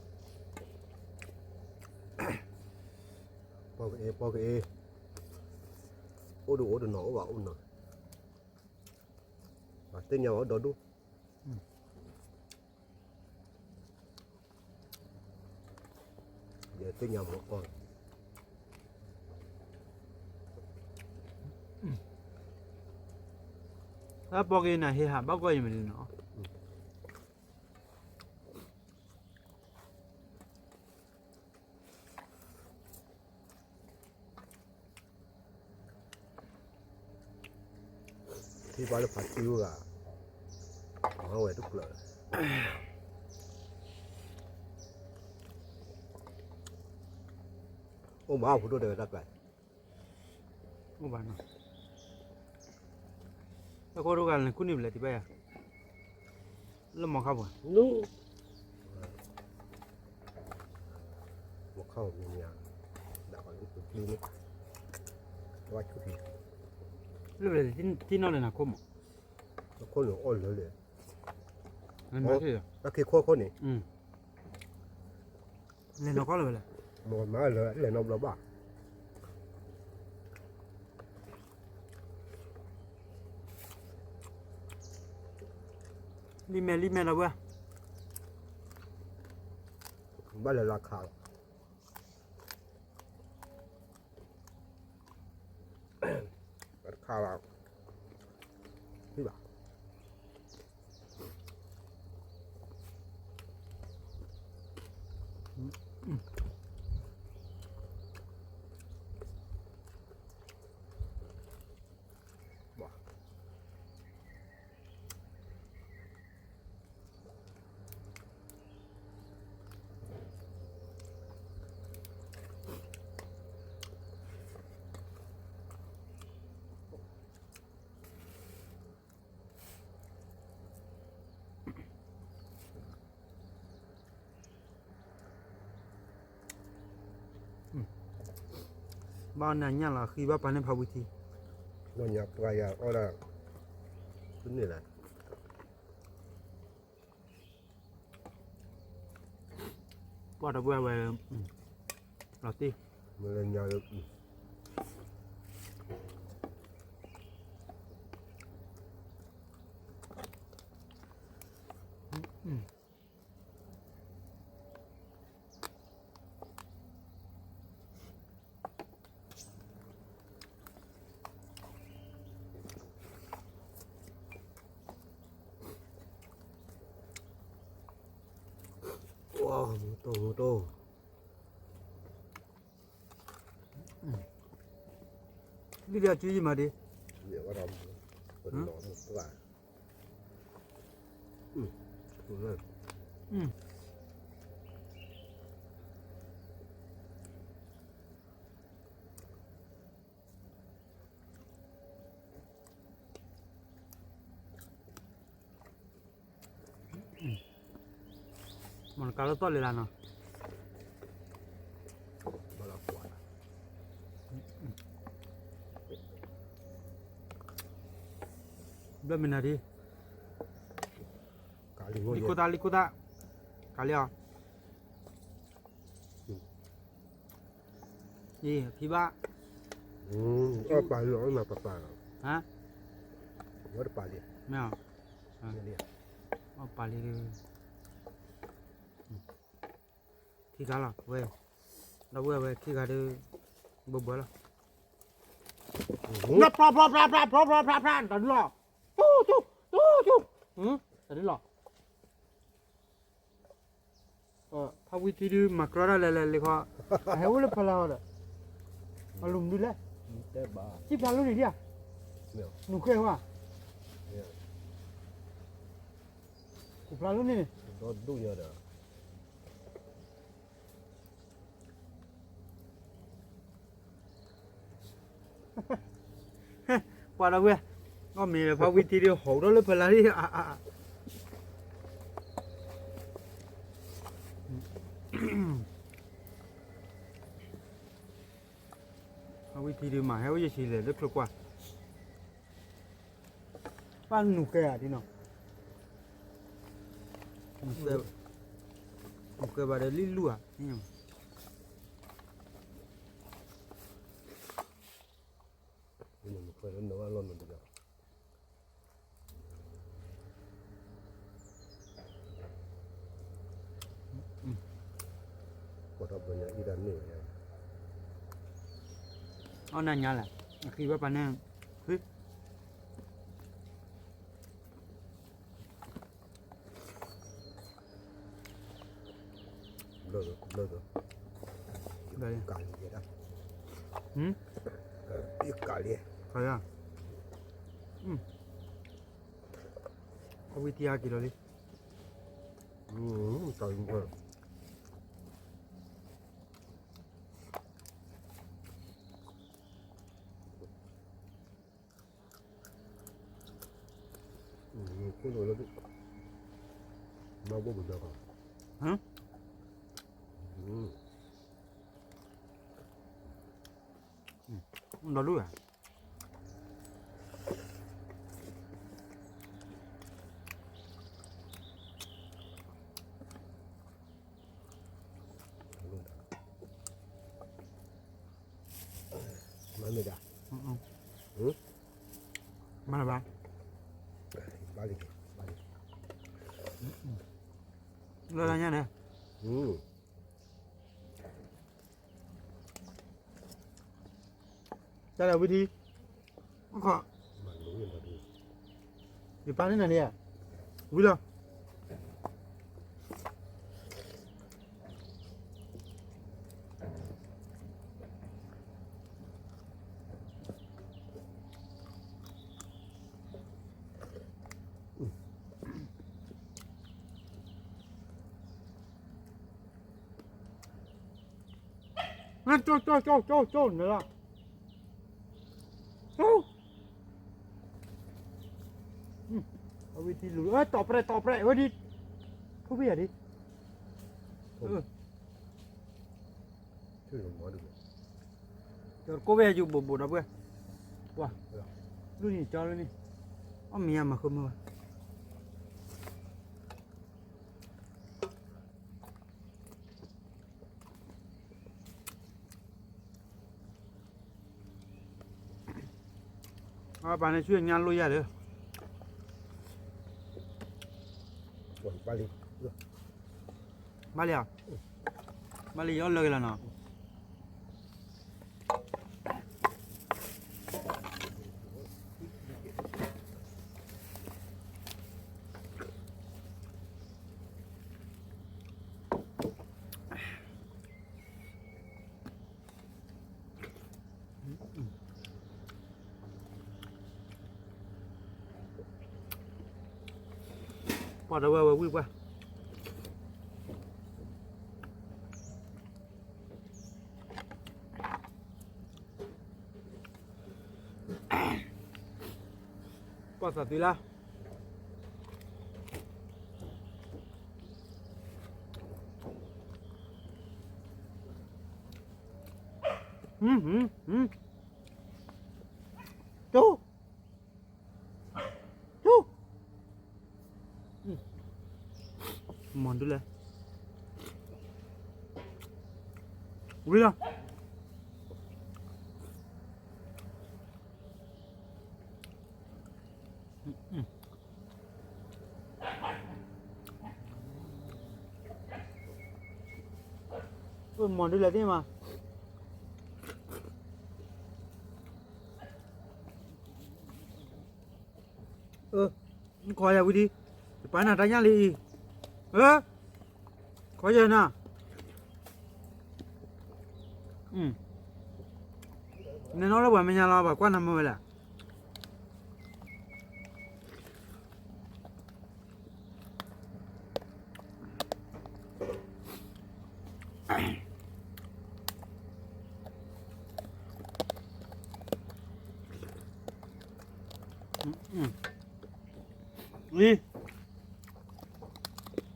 ၢ်က့ၤ ပီၢ်က့ၤ အိၣ်ဒိၣ်အိၣ်တနီၤ အိၣ်ဘၣ်အိၣ်နီၤ သ့ၣ်ညါဘၣ်အိၣ်ဒီဒူၣ် ယသ့ၣ်ညါမ့ၢ်အီၣ် တၢ်ပီၢ်က့ၤနၤဟ့ဟးဘၣ်ကွၢ်ယံၤမနုၤနီၤ ထံၣ်ဘၣ်လၢဖးတံၢ်အိၣ်ဂၤ မၤဝဲတကျၢၤ အိၣ်မးဖိဒိၣ်တဲဝဲတၢ်ကျါ အိၣ်ဘၣ်နီၤ တၢ်ခိၣ်တဂၤလဲၤခူၣ်န့ၢ်ပလဲၤတံၢ်ဘၣ်ယၤ လၢမီၤခါပူၤ မီၤခါပူၤမံၤမံၤ ဒၣ်ဃီလၢပျံၤန့ၣ် ဝါဆူၣ်ထံ လၢပလဲၤတံၢ်နီၣ်လဲၤနၤခိၣ်မး ခိၣ်န့ၣ်အီၣ်လၢလဲၣ် တၢ်ခံခိၣ်ခိၣ်န့ၣ် လဲၤနီၢ်ကီၢ်လၢၤဝဲလဲၣ် မ့ၢ်မၤလၢလဲၤနီတဘျီဘၣ် လံမဲာ်လံမဲာ်ဒီပုၢ်ဝဲၢ် ဘၣ်လဲၤလၢခးလီၤ တခါဘၣ် ဟံၣ်ဘၣ် ဘၣ်နၤညၣ်လီၤ ဃံဘၣ်ပာ်န့ၢ်ဖးဝံထံ ညၣ်ပှၢ်ယၤအီၣ်ဒၣ် တန့ၢ်လၢ ပှၢ်ဒီပုၢ်ဝဲၢ် လီၤတံၢ် မ့ၢ်လၢညါ မူတိၢ်မူတိၢ် ဒ်ဒီးစုယံၤမၤဒံး မ့ၢ်နကးလၢသီၣ်လံလၢနီၤ ဘျီမ့ၢ်နၤဒံး လံခိၣ်သၣ်လံခိၣ်သၣ် ကးလံအီၤ အံၤ ဖံဘၣ် အီၣ်ပာ်လံလီၤ အီၣ်မၤပာ်ပာ်လီၤ ဟါ ဝဲတပာ်လံ မ့ၢ်အီၤ အီၣ်ပာ်လံ ခံဂၤလီၤ ဝဲ ဒီပုၢ်ဝဲၢ်ဝဲခံဂၤဒီး ဘၢဘၢလီၤ ဖျါဖျါဖျါဖျါဖျါဖျါဖျါ တၢ်ဒုလီၤ တူၢ်တူၢ်တူၢ်တူၢ် တၢ်ဒုလီၤ ဖးဝံထံဒုးမၤကြီတၢ်လဲၤလဲၤလံခီ အဟဲအိၣ်လၢဖီလာ်အီၤဒီး အလိၤမနုၤလဲၣ် စံၣ်ဖျါလိန့ၣ်ဒံးဧါ နူၤဃဲဝဲ ကူၤဖျါလိန့ၣ်န့ၣ် ပှၤဒီပုၢ်ဝဲၢ် အီၣ်မ့ၤဖးဝံထံဒုး ဟီၣ်ဒီးလၢဖီလာ်ဒံး အါအါ အါ အါ အဝံထံဒုးမး ဟဲအိၣ်ယဆံးလဲၣ်လၢချၢကွၢ်, ပၢ်နူၤကဲဧါဒ်နီၤ, နူၤကဲဘၣ်ဒီးလံလူၢ်ဧါ, အီၣ်နၤညါလဲၣ်, အဃံဘၣ်ပာ်န့ၣ်, ဘျၢ, ဘျၢ, ကးလံ, ကးလံ, အဝံတံၤအါက့ၤလီၤလံ, တၢ်လံ, ခိၣ်နူာ်လၢ, ဘၣ်ဘိၣ်ပဒီကီး, ဒီးလူၢ်ဧါ မၤမ့ၢ်ဒၣ်, မၤလၢၤဘၣ်, လၢလၢညါန့ၣ်, တၢ်လၢဝံထံ, အခီ, ယပၢ်န့ၣ်နၤန့ၣ်, ဝံလီၤ. ကၠိ ကၠိ ကၠိ ကၠိ ကၠိ န့ၣ်လီၤ. အဝဲဒ်လူၤ တီၢ်ပြဲၢ် တီၢ်ပြဲၢ် အဝဲဒ်, ထိၣ်ဖဲယၤဒ်, ကၠိဝဲယၤယူၤဘိးဘိးဒီပုၢ်ဝဲၢ်, ပှၤ, လူၤန့ၣ်ကၠီလၢန့ၣ်, အီၣ်မ့ၤယၤမၤဃုမုၢ်ဘၣ်. အပၢ်န့ၣ်ဆူညါလိၣ်ယၤဒီး, ဘၣ်လံဧါ, ဘၣ်လံ ယအီၣ်လၢက့ၤလီၤနီၤ. ပှၤဒီးဝဲဝဲဝံၣ်ပှၢ်, ပှၤသးသုလၢ, ကၠိ, ကၠိ, မီၤဒုလဲၣ်, ဝံၤလီၤ. မီၤဒုလဲၣ်သ့ၣ်မး, ခိးယၤဝံၤဒံး, ယပာ်နၤတၢ်ညၣ်လံအံၤ, ခိးယၤနၤ, နနီၢ်လၢပှၤမဲာ်ညါလီၤ ပှၤကွၢ်နၤမုာ်ဝဲလဲၣ်. အံၤ,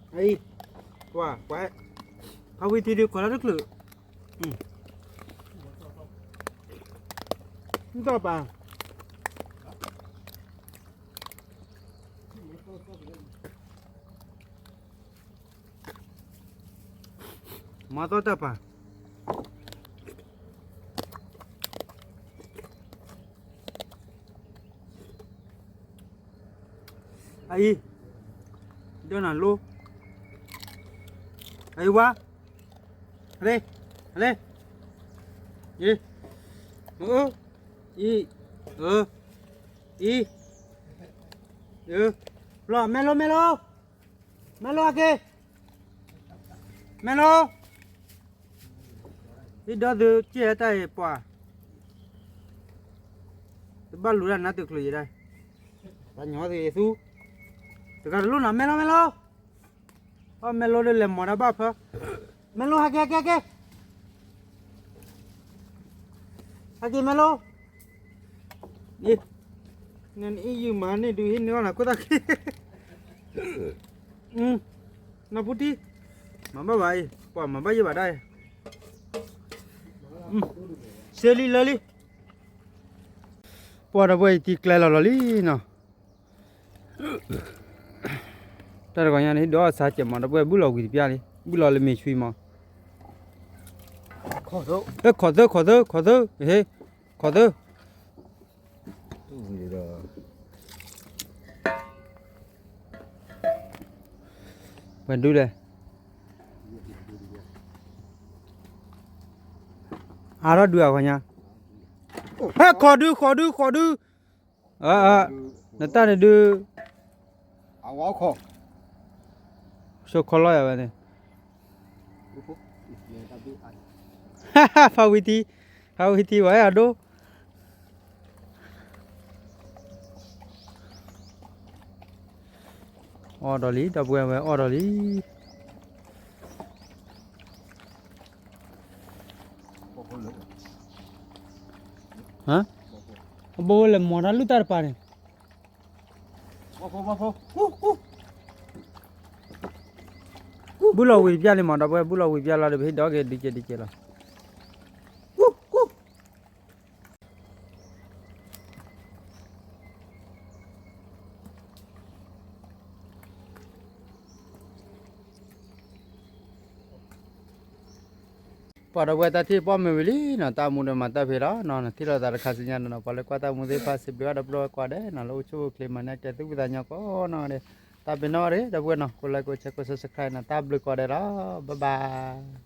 အံၤ, ပှၤ, ပှၤ, ဖးဝံၤထံဒုးခိးလၢတချုး, မ့ၢ်တၢ်ပာ်, မၤသီတၢ်ပာ်, အအံၤ, ဒိနၤလိ, အအံၤဝါ, အလ့, အလ့, အံၤ, အံၤ, အံၤ, အံၤ, လီၤ မဲလိ မဲလိ, မဲလိအက့ၤ, မဲလိ, ဟံၣ်ဒီသုက့ၢ်တၢ်အံၤပှၤ, တဘၣ်လူၤဒၣ်နါတုၤချုးယဲဒၣ်, တၢ်ညီသုယသူ, တဂၤတလိၣ်နီၤ မဲလိ မဲလိ, အီၣ်မဲလိဒီးလဲၤမၤတၢ်ဘၣ်ဖၢ, မဲလိ ဟဲက့ၤ ဟဲက့ၤ ဟဲက့ၤ, ဟဲက့ၤ မဲလိ, နအံၤယုၢ်မၤန့ၢ်ဒုးဟံးန့ၢ်အီၣ်နၤ ခိၣ်သၣ်ခံ, နီၢ်ပူၤတံၢ်, မၤဘၣ်ဘၣ်အံၤ ပှၤမၤဘၣ်ယဲၢ်ဘၣ်ဒၣ်အံၤ, စ့လံလၢလံ, ပှၤဒီပုၢ်ဝဲၢ်ယတံၤကျဲလီၤလီၤလံနီၤ, တၢ်တဂီၤညါန့ၣ် ဒီးအီၣ်ဆါကဲးမး ဒီပုၢ်ဝဲၢ် ဘုၣ်လီၤဝံၤတပျၢ်လံ ဘုၣ်လီၤလၢမ့ၤဆွံမး, ခိးသၢ ခိးသၢ ခိးသၢ ဟ့ ခိးသၢ ပှဲၤဒုလဲၣ်, အါထီၣ်ဒုအဂီၤညါ, ဟဲ ခိးဒု ခိးဒု ခိးဒု, နတၢ်န့ၣ်ဒုး, အဝဲခိး, ဆိခီလီၤယၤဝဲန့ၣ်, ဖးဝံၤထံ, ဖးဝံၤထံဝဲအဒိ အီၣ်ဒီးလံ ဒီပုၢ်ဝဲၢ်ဝဲအီၣ်ဒီးလံ, အဘိဝဲလဲၤမၤတၢ်လုၢ်တၢ်တပၤန့ၣ်, ဘုၣ်လီၤဝံၤတပျၢ်လံမး ဒီပုၢ်ဝဲၢ် ဘုၣ်လီၤဝံၤတပျၢ်လံမး ဒီပုၢ်ဝဲၢ် ဘုၣ်လီၤဝံၤတပျၢ်လီၤဒီး ပဟ့ၣ်ဒီးက့ၤဒုးက့ၤဒုးက့ၤလီၤ. ပှၤဒီပုၢ်ဝဲၢ် တၢ်ထံၣ်ပီၣ်မ့ၢ်ဝံၤလံနီၤ တၢ်မူဒီးမၤတၢ်ဖဲလီၤနီၤ နထံၣ်လိာ်သးတခါဆူညါနီၤ ပှၤလၢကွၢ်တၢ်မူသ့ၣ်တဖၣ် စံးဘျုးဘၣ်ဒီပုၢ်ဝဲၢ်ကိးဂၤဒဲးနီၤ လၢအိၣ်ဆူၣ်အိၣ်ချ့မၤန့ၢ်ကဲသုးဝံသးညီကိးနီၢ်ဂၤဒဲး တၢ်ပ့ၤနီၣ်ရ့ ဒီပုၢ်ဝဲၢ်နီၤ ကိးlikeကိးshareကိးsubscribeနီၤ တၢ်ဘျုးကိးဂၤဒဲးလီၤ bye bye.